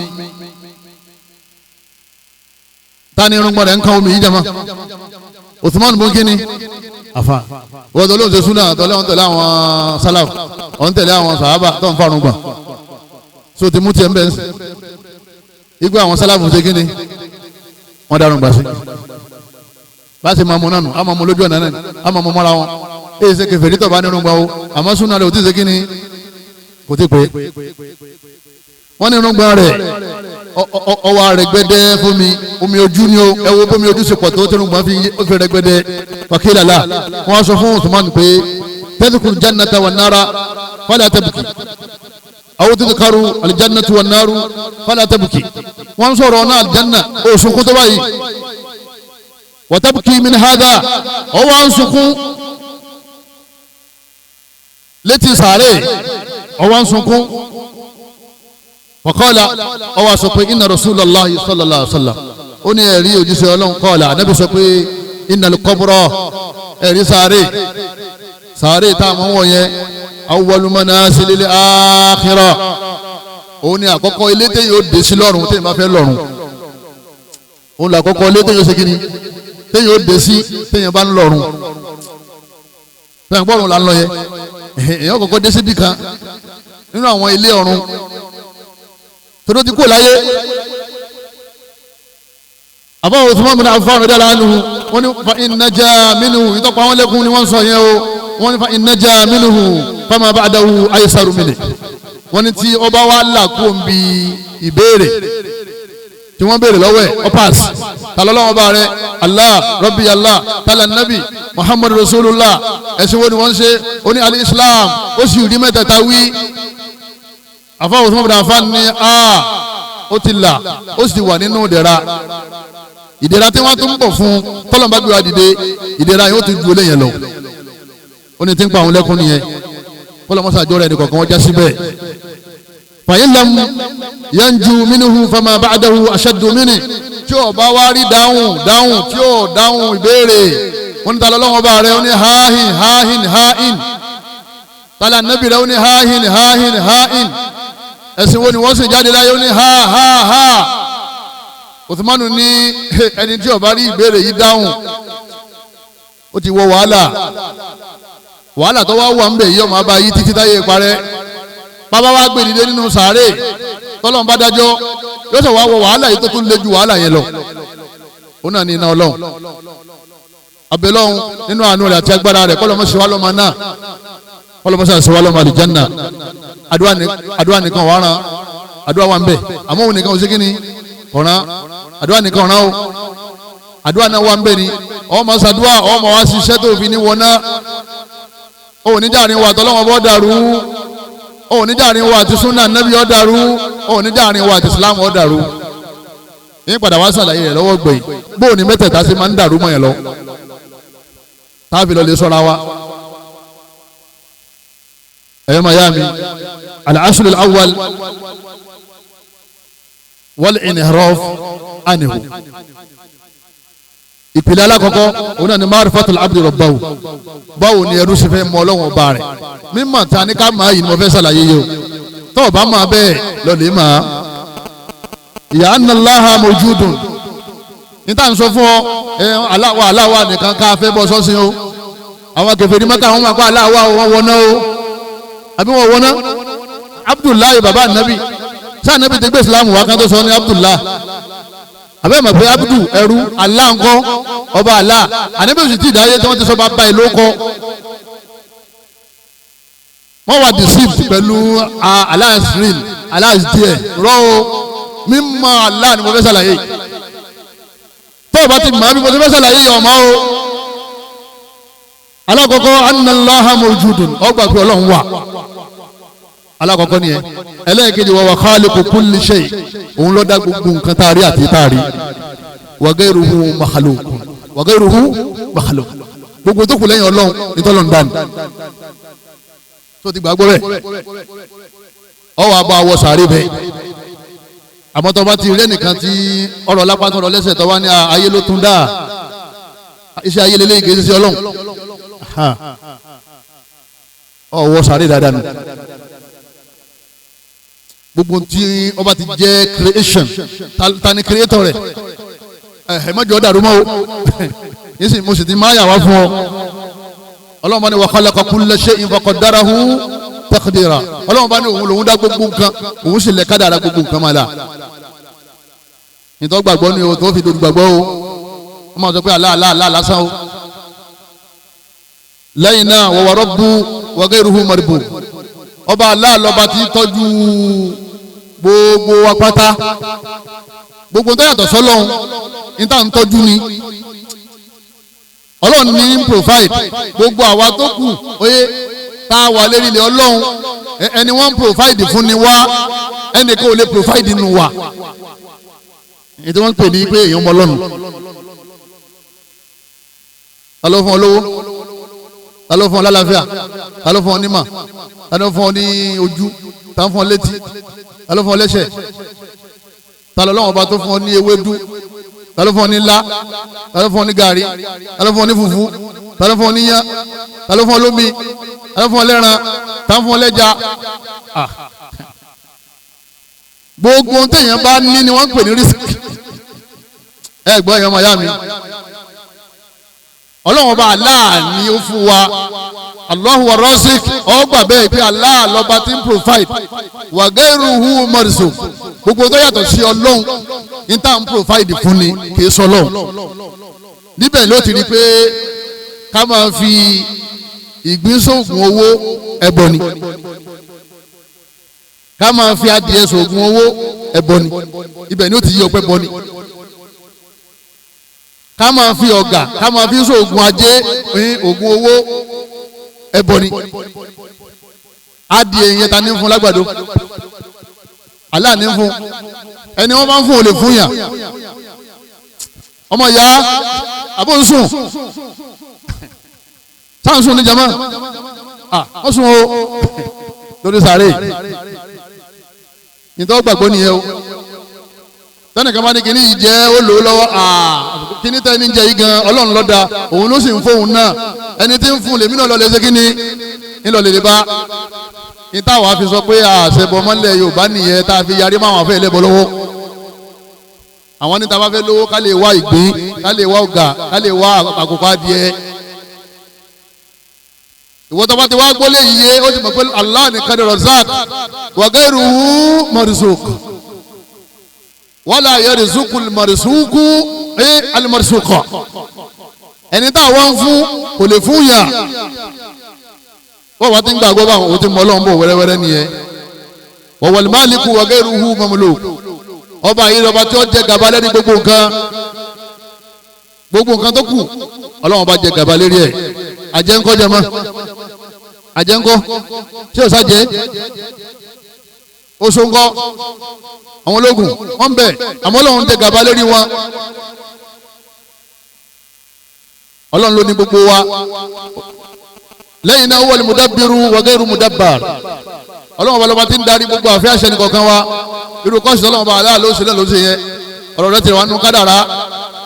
Ta ni irùngbọ̀n rẹ̀ ń kan omi yìí jama? Uthman bó kíni àfa wọ́n tó lóun ṣe súnà tọ́lé wọn tẹ̀lé àwọn sálàf, wọn tẹ̀lé àwọn sàhábà tó ń farun gbọ̀n, so ti mú tiẹ̀ ń bẹ̀ ń sìn. Igbó àwọn sálàf ṣe kíni, wọ́n darun gbà sí. Bá a ṣe máa mú nánu, a máa mú lójú ọ̀nà náà, a máa mú mọ́ra wọn. Èyí ṣe kèfèrí tó bá nínú gbà o, àmọ́ súnà rẹ̀ ò tí ì ṣe kíni, kò tí ì pé. Wọ́n ní irùngbọ̀n rẹ̀ ọwọ́ rẹ̀ gbẹ́dẹ́ fún mi, omi ojú ni o, ẹ wo bómi ojú ṣe pọ̀ tó tí irùngbọ̀n fi rẹ̀ gbẹ́dẹ́. Fakilala, wọ́n sọ fún Uthman pé tadkhulu jannata wan nara fala tabki, aw tudkaru aljannatu wan naru fala tabki. Wọ́n sọ̀rọ̀ náà aljanna ó sunkún tó báyìí, wa tabki min hada, ó wá ń sunkún létí sàárè, ó wá ń sunkún. Wàkọ́lá ó wá sọ pé inna Rasulullahi sallallahu alaihi wasallam, ó ní ẹ̀rí òjíṣẹ́ Ọlọ́run kọ́lá ànábì sọ pé innal qabra, ẹ̀rí sàárè, sàárè tá a mọ̀ wọ̀ yẹn, awwalu manazilil akhirah, òun ni àkọ́kọ́ ilé téyìn ó dé sí lọ́run téyìn bá fẹ́ lọ́run. Òun là àkọ́kọ́ ilé téyìn ó ṣe kíni, téyìn ó dé sí téyìn bá ń lọ́run. Téyìn gbọ́run là ń lọ yẹn, èèyàn kọ́kọ́ dé síbi kan nínú àwọn ilé ọ̀run tó ti kú láyé. Àbá Uthman bin Affan radiyallahu anhu wọ́n ní fa in naja minhu ìtọ́pọ̀ àwọn lẹ́kùn ni wọ́n sọ yẹn o wọ́n ní fa in naja minhu fama ba'dahu aysaru minhu wọ́n ní tí ọba wa là kó ń bi ìbéèrè tí wọ́n béèrè lọ́wọ́ ẹ̀ ọ́pàs talọ́lọ́wọ́ bá rẹ̀ Allah Rabbi Allah tala nabi Muhammad Rasulullah ẹ̀sìn wo ni wọ́n ń ṣe ó ní al-Islam ó sì rí mẹ́tẹ̀ẹ̀ta wí. Àfa Uthman bin Affan ní a ó ti là ó sì wà nínú ìdẹ̀ra ìdẹ̀ra tí wọ́n tún bọ̀ fún tọ́lọ́mbà gbé wa dìde ìdẹ̀ra yóò ti ju eléyẹn lọ ó ní tí ń pa àwọn lẹ́kún nìyẹn kọ́lọ́mọ́sá àjọ rẹ̀ nìkọ̀ọ̀kan wọ́n já síbẹ̀. Fàyín lam yanju minhu fama ba'dahu ashaddu minhu tí ó bá wá rí dáhùn dáhùn tí ó dáhùn ìbéèrè wọ́n ní talọ́ lọ́wọ́ bá rẹ̀ ó ní háhìn háhìn háhìn tala nàbì rẹ̀ ó ní háhìn háhìn háhìn ẹ̀sìn wo ni wọ́n sì jáde láyé ó ní ha ha ha. Uthmanu ní ẹni tí ó bá rí ìbéèrè yìí dáhùn ó ti wọ wàhálà wàhálà tó wá wà ń bẹ̀ yìí ọmọ abá yìí títí táyé parẹ́ bàbá wa gbé dìde nínú sàárè tọ́lọ́n bá dájọ́ yóò sọ wá wọ wàhálà yìí tó tún lé ju wàhálà yẹn lọ ó náà ní iná ọlọ́run abẹ́lọ́run nínú àánú rẹ̀ àti agbára rẹ̀ kọ́lọ́mọ́ ṣe wá lọ́mọ náà kọ́lọ́mọ́ ṣe wá lọ́mọ àlùjánnà àdúrà nìkan wà rán àdúrà wà ń bẹ̀ àmọ́ òun nìkan ò sí kíni ọ̀ràn àdúrà nìkan ọ̀ràn o àdúrà náà wà ń bẹ̀ ni ọmọ sàdúrà ọmọ wa ṣiṣẹ́ tó fi ní wọná òun níjàrin wa tọ́lọ́wọ́n bọ́ dàrú òun níjàrin wa àti súnà nẹ́bí ọ́ dàrú òun níjàrin wa àti islam ọ́ dàrú yín padà wá sàlàyé rẹ̀ lọ́wọ́ gbẹ̀yìn bóun ni mẹ́tẹ̀ẹ̀ta ṣe máa ń dàrú mọ́ yẹn lọ táàbì lọ lè sọ́ra wa. Ẹ̀yọ́ máa yá mi al-aslu al-awwal wal-inhiraf anhu ìpìlẹ̀ alákọ̀ọ́kọ́ òun náà ni ma'rifatul abdi rabbahu báwo ni ẹrú ṣe fẹ́ mọ ọlọ́wọ́n ọba rẹ̀ mímọ̀ ta ni ká máa yìí ni mo fẹ́ ṣàlàyé yìí o tó o bá máa bẹ́ẹ̀ lọ́lẹ̀ máa ìyá anna Allaha mawjudun níta ń sọ fún ọ ẹ aláwa aláwa nìkan ká fẹ́ bọ́ sọ́sìn o àwọn kèfèrí Mákà wọn máa kó aláwa wọn wọná o àbí wọn wọná Abdullahi baba anabi sáà anabi ti gbé Islam wá kán tó sọ ní Abdullahi àbẹ́ mọ̀ pé abudu ẹrú Allah ńkọ́ ọba Allah ànábì òsì tí ìdáyé tí wọ́n ti sọ bá ba ìlú kọ́ wọ́n wà deceived pẹ̀lú Allah is real Allah is there rọ́ o mímọ̀ Allah ni mo fẹ́ ṣàlàyé tó o bá ti mọ̀ bí mo ti fẹ́ ṣàlàyé yọ̀ ọ̀mọ́ o alákọ̀ọ́kọ́ anna Allaha mawjudun ọgbà pé ọlọ́run wà alákọ̀ọ́kọ́ nìyẹn ẹlẹ́ẹ̀kejì wa khaliqu kulli shay òun ló dá gbogbo nǹkan tá a rí àti tá a rí wa ghayruhu makhluq wa ghayruhu makhluq gbogbo tó kù lẹ́yìn ọlọ́run nítọ́lọ́run dání tó ti gbàgbọ́ bẹ́ẹ̀ ọwọ́ àbọ̀ àwọ̀ sàárè bẹ́ẹ̀ àmọ́ tó bá ti rí ẹnìkan tí ọ̀rọ̀ lápá tó rọ lẹ́sẹ̀ tó wá ní ayé ló tún dáa iṣẹ́ ayé lélẹ́yìn kì í ṣe ọlọ́run ọwọ́ sàárè dáadáa nù gbogbo tí ọba ti jẹ́ creation ta ni creator rẹ̀ ẹ mọ̀jọ́ dàrú mọ́ o yìí sì mo sì ti máa yà wá fún ọ ọlọ́run bá ní wa khalaqa kulla shay'in faqaddarahu taqdira ọlọ́run bá ní òun lòun dá gbogbo nǹkan òun sì lẹ̀ kádàrá gbogbo nǹkan máa la nítorí gbàgbọ́ ni o tó fi dojú gbàgbọ́ o wọ́n máa sọ pé àlá àlá àlá lásán o lẹ́yìn náà wa rabbu wa ghayruhu marbub ọba àlá lọ́ba tí tọ́jú gbogbo wa pátá gbogbo tó yàtọ̀ sọ́lọ́hún níta ń tọ́jú ni ọlọ́run ní ń provide gbogbo àwa tó kù oye tá a wà lérí ilẹ̀ ọlọ́run ẹni wọ́n ń provide fún ni wá ẹnì kan ò lè provide nù wá ètò wọn ń pè ní pé èèyàn mọ ọlọ́run ta ló fún ọ lówó ta ló fún ọ lálàáfíà ta ló fún ọ nímọ̀ ta ló fún ọ ní ojú ta ló fún ọ létí ta ló fún ọ lẹ́sẹ̀ ta ló lọ́wọ́ ọba tó fún ọ ní ewédú ta ló fún ọ ní ilá ta ló fún ọ ní gàrí ta ló fún ọ ní fùfú ta ló fún ọ ní yán ta ló fún ọ lómi ta ló fún ọ lẹ́ran ta ló fún ọ lẹ́ja. Gbogbo ohun téèyàn bá ní ni wọ́n ń pè ní risk. Ẹ gbọ́ èèyàn ọmọ ìyá mi, ọlọ́run ọba Allah ni ó fún wa. Allahu wa Razik ọgbà bẹ́ẹ̀ pé Allah lọ́ba tí ń provide wa ghayruhu marzuk gbogbo tó yàtọ̀ sí ọlọ́run ní tá à ń provide fún ni kì í sọ lọ́hùn. Níbẹ̀ ló ti rí pé ká máa fi ìgbín sóògùn owó ẹbọ ni, ká máa fi adìẹ sóògùn owó ẹbọ ni, ibẹ̀ ni ó ti yí ọpẹ́ bọ ni. Ká máa fi ọ̀gà ká máa fi sóògùn ajé ògùn owó ẹbọ ni. Adìẹ yẹn ta ní fún lágbàdo, Allah ní fún ẹni wọn bá ń fún ò lè fún yàn. Ọmọ ìyá àbó ń sùn sáà ń sùn ní jama, wọ́n sùn o lórí sàárè. Nítorí gbàgbọ́ nìyẹn o. Tẹnìkan bá ní kíní yìí jẹ́ ó lò ó lọ́wọ́, kíní tẹ́ ní jẹ́ yìí gan Ọlọ́run ló dá, òun ló sì ń fóun náà. Ẹni tí ń fún lèmi náà lọ lè ṣe kíní ńlọ lè lè bá. Ní táwa fi sọ pé àṣẹbọ mọ́lẹ̀ Yorùbá nìyẹn, tá a fi yarí máwọn afẹ́ ẹlẹ́bọ lọ́wọ́. Àwọn níta bá fẹ́ lówó ká lè wá ìgbín, ká lè wá ọ̀gà, ká lè wá àkókò adìẹ. Ìwọ tó bá ti wá gbólé yìí yé, ó ti mọ̀ pé Allah nìkan ni Razak wa ghayruhu marzuk wala yarzuqul marzuku al-marzuqa. Ẹni tá a wá ń fún kò lè fún yàn. Wọ́n wá ti ń gbàgbọ́ báwọn òun ti mọ Ọlọ́run bò wẹ́rẹ́wẹ́rẹ́ nìyẹn. Wa wal maliku wa ghayruhu mamluk. Ọba yìí lọ́ba tí ó jẹ gàba lérí gbogbo nǹkan, gbogbo nǹkan tó kù Ọlọ́run bá jẹ gàba lérí ẹ̀. Àjẹ́ ńkọ́ jẹ mọ́, àjẹ́ ńkọ́ tí ò sájẹ́, oṣù ńkọ́, àwọn ológun wọ́n bẹ̀, àmọ́ Ọlọ́run jẹ gàba lérí wọn. Ọlọ́run ló ní gbogbo wa. Lẹ́yìn náà wal mudabbiru wa ghayru mudabbar. Ọlọ́run ọba lọ́ba tí ń darí gbogbo àfẹ́ àṣẹ nìkọ̀ọ̀kan wa. Irú kọ́ọ̀sì ọlọ́run ọba aláà ló ṣe lẹ́nu ló ṣe yẹn. Ọ̀rọ̀ rẹ ti wà nù kádàrá.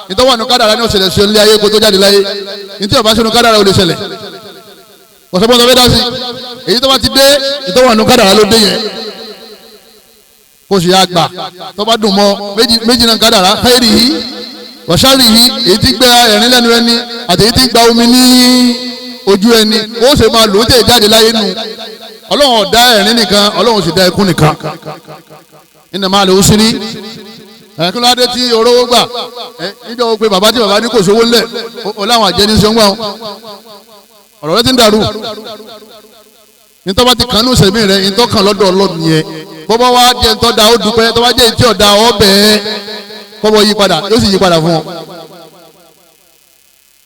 Nítorí wà nù kádàrá ní òṣèlè ṣe ilé ayé kó tó jáde láyé. Nítorí ọba ṣe nù kádàrá ò lè ṣẹlẹ̀. Kọ̀sọ́gbọ́n tó fẹ́ dá sí. Èyí tó bá ti dé, nítorí wà nù kádàrá ló dé yẹn. Kó sì yá gbà. Tó bá dùn mọ́ méjì náà kádàrá khairihi wa sharrihi, èyí tí gbé ẹ̀rín lẹ́nu ẹni àti èyí tí gba omi ní ojú ẹni, ó sì máa lò ó tẹ̀ jáde láyé nu. Ọlọ́run ò dá ẹ̀rín nìkan, Ọlọ́run sì dá ẹkún nìkan. Inna ma'al usri. Ẹ̀kúnládé tí orówó gbà níjọ́ wo pé bàbá tí bàbá ní kò sówó ńlẹ̀ ó láwọn àjẹ́ ní sọ́ngbà wọn. Ọ̀rọ̀ rẹ ti ń dàrú. Nítorí bá ti kàn ní ìsẹ̀mí rẹ, nítorí kàn lọ́dọ̀ Ọlọ́run yẹn. Bọ́bá wa jẹ́ ntọ́ da ó dúpẹ́, tó bá jẹ́ ìtí ọ̀dà ọ bẹ́ẹ̀ kọ́bọ̀ yí padà, yóò sì yí padà fún ọ.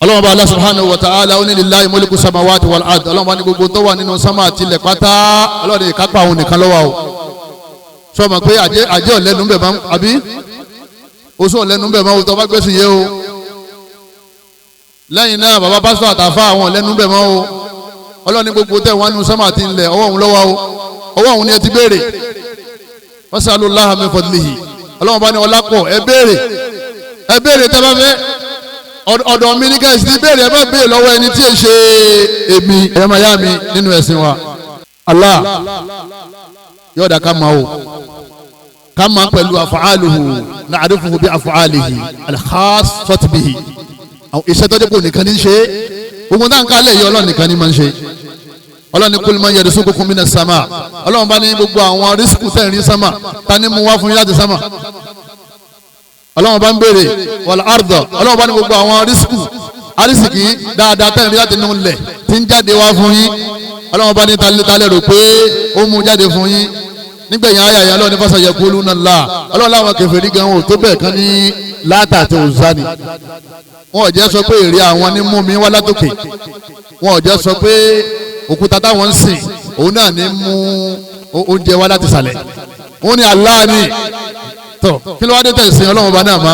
Ọlọ́run bá Allah subhanahu wa ta'ala ó ní lillahi mulku samawati wal ard. Ọlọ́run bá ní gbogbo tó wà nínú sámà àti ilẹ̀ pátá, Ọlọ́run ní ìkápá òun nìkan ló wà o. Sọ ma pé àjẹ́ ọ̀lẹ́nu bẹ̀ máa àbí oṣù ọ̀lẹ́nu bẹ̀ máa o, tó bá gbèsè yé o. Lẹ́yìn náà bàbá pásítọ̀ àtàfà àwọn ọ̀lẹ́nu bẹ̀ máa o. Ọlọ́run ní gbogbo tẹ̀ wọ́n nínú sámà àti ilẹ̀, ọwọ́ òun ló wà o. Ọwọ́ òun ni ẹ ti béèrè. Wasalullaha min fadlihi. Ọlọ́run bá ní ọlá pọ̀, ẹ béèrè, ẹ béèrè tẹ́ bá fẹ́. Ọ̀dọ̀ mi ní kẹ́sì ti béèrè, ẹ má béèrè lọ́wọ́ ẹni tí ẹ ṣe èmi, ẹ̀yọ́ máa yá mi nínú ẹ̀sìn wa. Allah yóò dá ká máa o, ká máa pẹ̀lú af'aluhu na'rifuhu bi af'alihi al-khassati bihi. Iṣẹ́ tó dé kò nìkan ní ṣe, gbogbo náà ń kálẹ̀ yìí Ọlọ́run nìkan ní máa ń ṣe. Ọlọ́run ní kul man yarzuqukum minas sama. Ọlọ́run bá ní gbogbo àwọn rísíkù tẹ̀ ń rí sámà, ta ni mú wá fún yín láti sámà? Ọlọ́run bá ń béèrè wal arda. Ọlọ́run bá ní gbogbo àwọn rísíkù arísìkì dáadáa tẹ̀ ń rí láti inú ilẹ̀ tí ń jáde wá fún yín. Ọlọ́run bá ní talẹ̀ rò pé ó mú jáde fún yín. Nígbẹ̀yìn ayé àyà Ọlọ́run ní fasayaquluna Allah. Ọlọ́run láwọn kèfèrí gan ò tó bẹ́ẹ̀ kan ní Láàtà àti Uzza ni. Wọn ò jẹ́ sọ pé èrè àwọn ní mú mi wá látòkè. Wọn ò jẹ́ sọ pé òkúta táwọn ń sìn òun náà ní mú oúnjẹ wá láti sàlẹ̀. Òun ni Allah ni. Tọ kí ló wá dé tẹ̀sìn Ọlọ́run ọba náà má?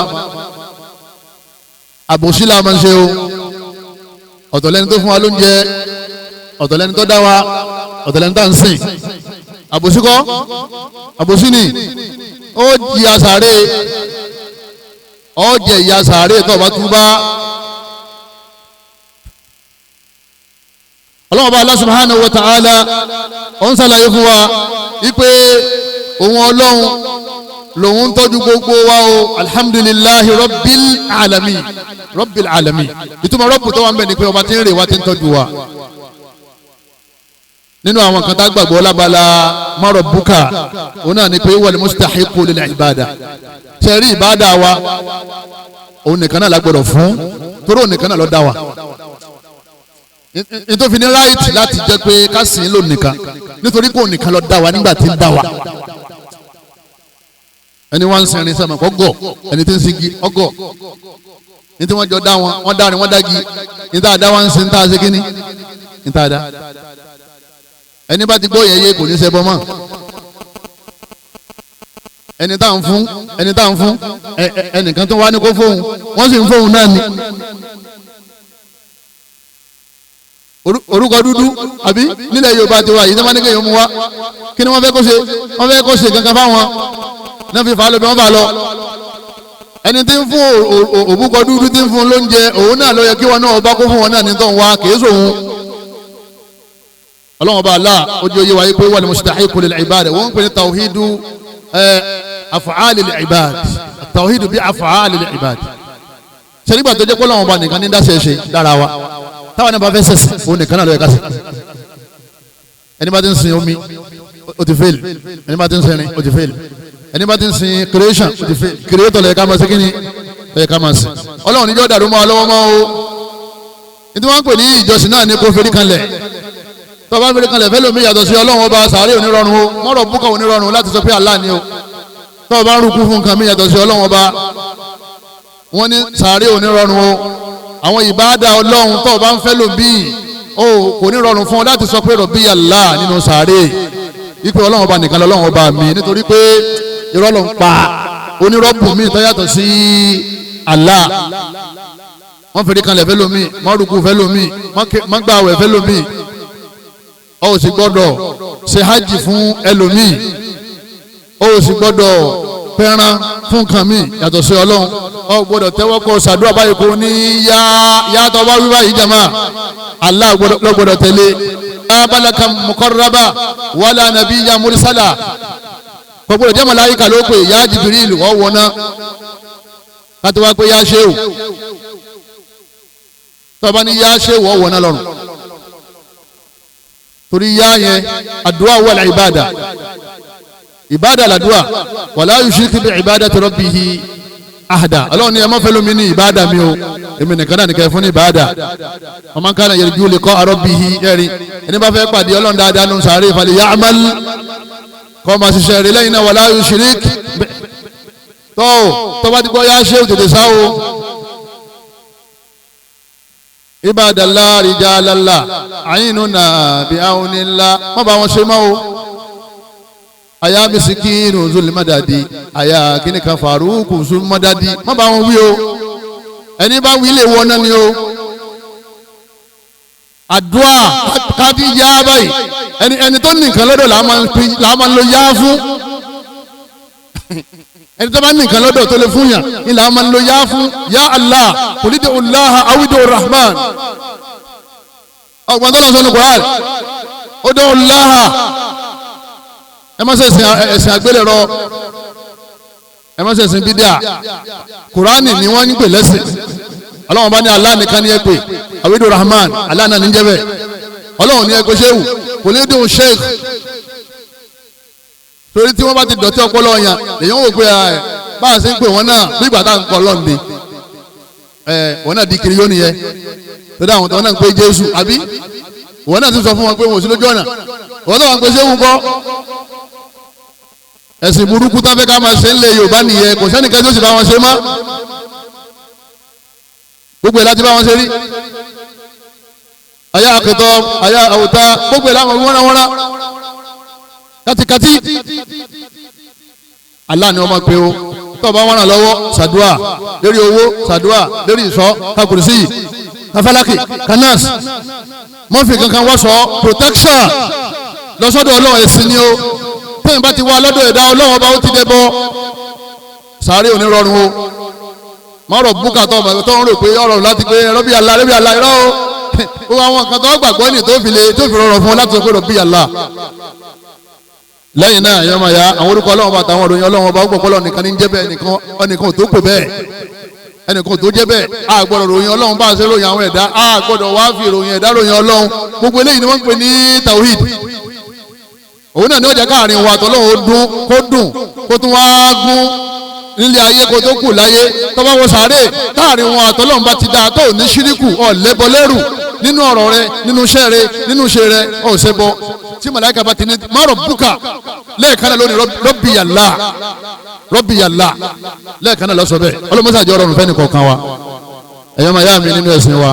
Àbòsí la máa ń ṣe o. Ọ̀tọ̀ lẹni tó fún wa lóúnjẹ, ọ̀tọ̀ lẹni tó dá wa, ọ̀tọ̀ lẹni tá ń sìn. Àbòsí kọ́, àbòsí ni. Ó jìyà sàárè, ó jẹ ìyà sàárè tó bá túbá. Ọlọ́run ọba Allah subhanahu wa ta'ala ó ń ṣàlàyé fún wa wípé òun Ọlọ́run lòun tọ́jú gbogbo wa o. Alhamdulillahi rabbil alamin, rabbil alamin. Ìtumọ̀ rọ́bù tó wà ń bẹ̀ ni pé ọba tí ń rè wá ti ń tọ́jú wa. Nínú àwọn kan tá gbàgbọ́ lábala mọ́rọ̀ búkà, òun náà ni pé wal mustahiqu lil ibada. Ṣe rí ìbáda wa, òun nìkan náà la gbọ́dọ̀ fún, torí òun nìkan náà ló dá wa. Nítorí ní ráìtì láti jẹ́ pé ká sìn lò nìkan, nítorí pé òun nìkan ló dá wa nígbà tí ń dá wa. Ẹni wọ́n ń sinrin sẹ́mi ọgọ́, ẹni tí ń singi ọgọ́, ní tí wọ́n jọ dá wọn, wọ́n dárin wọ́n dági, ní tá a dá wọn ń sin tá a ṣe kíní, ní tá a dá. Ẹni bá ti gbọ́ yẹn yé kò ní ṣẹbọ mọ́. Ẹni tá à ń fún, ẹni tá à ń fún, ẹnìkan tó wá ní kó fóun, wọ́n sì ń fóun náà ni. Orúkọ dúdú àbí nílẹ̀ Yorùbá ti wá yìí tó máa ní kéèyàn mú wá, kí ni wọ́n fẹ́ kó ṣe? Wọ́n fẹ́ kó ṣe kankan fáwọn náà fi fà á lọ bí wọ́n fà á lọ. Ẹni tí ń fún òbúkọ dúdú tí ń fún lóúnjẹ, òun náà ló yẹ kí wọn náà ọba kó fún wọn náà ní tó ń wá, kìí sòun. Ọlọ́run bá Allah ojú oyé wáyé pé wal mustahiqu lil ibad, wọ́n ń pè ní tawhidu af'alil ibad, tawhidu bí af'alil ibad. Ṣe nígbà tó jẹ́ pé Ọlọ́run bá nìkan ní dáṣẹ́ ṣe dára wa, táwọn náà bá fẹ́ sẹ̀sìn, òun nìkan náà ló yẹ ká sìn. Ẹni bá ti ń sin omi, ó ti fail. Ẹni bá ti ń sin irin, ó ti fail. Ẹni bá ti ń sin creation, ó ti fail. Creator ló yẹ ká máa ṣe kíni, ló yẹ ká máa sìn. Ọlọ́run níjọ́ dàrú mọ́ ọ lọ́wọ́ mọ́ o. Ní tí wọ́n ń pè ní ìjọsìn náà ní kó ferí kanlẹ̀. Tọba fèrè kanlẹ̀ fẹ́ lómi yàtọ̀ sí Ọlọ́run ọba, sàárè onírọ̀rùn o, mọ́rọ̀ búkọ̀ onírọ̀rùn láti sọ pé Allah ni o. Tọba ń rúkú fún nǹkan mi yàtọ̀ sí Ọlọ́run ọba, wọ́n ní sàárè onírọ̀rùn o. Àwọn ìbáàdà Ọlọ́run tọba ń fẹ́ lómi o kò ní rọrùn fún ọ láti sọ pé rọ̀bí Allah nínú sàárè, wípé Ọlọ́run ọba nìkan lọ́lọ́run ọba mi, nítorí pé irọ́ ló ń pa onírọ̀bù mi tó yàtọ̀ sí Allah. Wọ́n fèrè kanlẹ̀ fẹ́ lómi, mọ́rùkú fẹ́ lómi, mọ́gbàwẹ̀ fẹ́ lómi. Ó sì gbọ́dọ̀ ṣe hajj fún ẹlòmíì, ó sì gbọ́dọ̀ pẹran fún nǹkan míì yàtọ̀ sí Ọlọ́run. Ó gbọ́dọ̀ tẹ́wọ́ kó ṣàdúrà báyìí kó ní yá yàtọ̀ bá wíwá yìí jàmá, Allah ló gbọ́dọ̀ tẹ̀lé. Abalaka muqarraba wala nabiyya mursala, kò gbọ́dọ̀ jẹ́ màláíkà ló pè yá Jibril wọ́n wọná kátó wá pé yá ṣéwù, tọ́ba ní yá ṣéwù wọ́n wọná lọ́rùn. Torí yá yẹn àdúrà wal ìbàdà, ìbàdà làdúrà, wala yushrik bi ibadati rabbihi ahada. Ọlọ́run ní ẹ má fẹ́ lómi ní ìbàdà mi o, èmi nìkan náà nìkan fún ní ìbàdà. Wa man kana yarju liqa'a rabbihi, ẹ̀rí ẹni bá fẹ́ pàdé Ọlọ́run dáadáa nù sàárè falya'mal, kọ́ máa ṣiṣẹ́ rí lẹ́yìn náà wala yushrik. Tó tó bá ti gbọ́ yá ṣé tètè sá o. Ibadallah rijalallah àyínúnà bí aunillah, wọ́n bá wọn ṣe mọ́ o. Àyà misikinu zulimadadi, àyà kìnìkan faruku zulimadadi, wọ́n bá wọn wí o. Ẹni bá wí lè wọ́n náà ni o. Àdúà kájí yá báyìí, ẹni tó ní nǹkan lọ́dọ̀ làá máa ń lo yá fún. Ẹni tó bá ní nǹkan lọ́dọ̀ tó lè fún yàn ni làá máa ń lo yá fún. Ya Allah kùlídìí Allah awidu rahman, ọgbọ́n tó lọ sọ́nu Quran, ó dé Allah. Ẹ má ṣe ẹ̀sìn àgbélẹ̀rọ, ẹ má ṣe ẹ̀sìn bídíà. Kùránì ni wọ́n ń pè lẹ́sìn. Ọlọ́run bá ní Allah nìkan ní ẹ pè, awidu rahman, Allah náà ní jẹ́ bẹ́ẹ̀. Ọlọ́run ní ẹ pè ṣéwù, kùlídìí sheikh. Torí tí wọ́n bá ti dọ̀tí ọpọlọ yàn, èèyàn wò pé bá a ṣe ń pè wọ́n náà bí ìgbà tá à ń kọ́ lọ́ọ̀ni, wọ́n náà di kiri yóò nìyẹn. Torí àwọn tó náà ń pè Jésù àbí wọ́n náà ti sọ fún wọn pé wọn ò sí lójú ọ̀nà, wọ́n tó wọn pè ṣéwù kọ́. Ẹ̀sìn burúkú tó fẹ́ ká máa ṣe ń lé Yorùbá nìyẹn, kò sẹ́nìkan tó sì bá wọn ṣe mọ́. Gbogbo ẹ̀ láti bá wọn ṣe rí. Àyà àkìtọ́, àyà àwòtá, gbogbo ẹ̀ láwọn wọ́nrawọ́nra katikati. Allah ni wọ́n máa pe o. Tó o bá wọn ràn lọ́wọ́, ṣàdúà lórí owó, ṣàdúà lórí ìṣọ́, kakùrùsí, kafalaki, kanas, mọ́fì kankan wọ́n sọ protection lọ́sọ́dọ̀ Ọlọ́run. Ẹ̀sìn ni o. Tẹ́yìn bá ti wá lọ́dọ̀ ẹ̀dá Ọlọ́run ọba, ó ti dẹ́ bọ́ sàárè onírọ̀rùn o. Mọ̀rọ̀ búkà tó ọmọ tó ń rò pé ọ̀rọ̀ láti pé rọ́bì Allah, rọ́bì Allah, irọ́ o. Gbogbo àwọn nǹkan tó gbàgbọ́ ní tó fi lè tó fi rọrùn fún ọ láti sọ pé rọ́bì Allah. Lẹ́yìn náà yọmọ ya àwọn orúkọ Ọlọ́run bá àtàwọn òròyìn Ọlọ́run ọba, ó gbọ́pọ́ Ọlọ́run nìkan ní jẹ́ bẹ́ẹ̀, ẹnìkan ò tó pè bẹ́ẹ̀, ẹnìkan ò tó jẹ́ bẹ́ẹ̀. A gbọ́dọ̀ ròyìn Ọlọ́run bá a ṣe ròyìn àwọn ẹ̀dá, a gbọ́dọ̀ wá fi ròyìn ẹ̀dá ròyìn Ọlọ́run. Gbogbo eléyìí ni wọ́n ń pè ní tawhid. Òun náà ní ọjà káàrin wa tọ́lọ́hún ó dún kó dùn kó tún wá gún nílé ayé kó tó kù láyé. Tọ́ba wọ sàárè táàrin wọn àtọ́lọ́hún bá ti dáa tó ní ṣíríkù ọ̀lẹ́bọ lẹ́rù nínú ọ̀rọ̀ rẹ, nínú iṣẹ́ rẹ, nínú iṣẹ́ rẹ ọ̀ṣẹ́bọ. Tí màláíkà bá ti ní márùn búkà lẹ́ẹ̀kan náà lónìí, rọ́bì yàlá, rọ́bì yàlá, lẹ́ẹ̀kan náà lọ́sọ̀ bẹ́ẹ̀. Ọlọ́mọṣàjọ́ rọrùn fẹ́ni kọ̀ọ̀kan wa. Ẹ̀yọ́ máa yá mi nínú ẹ̀sìn wa,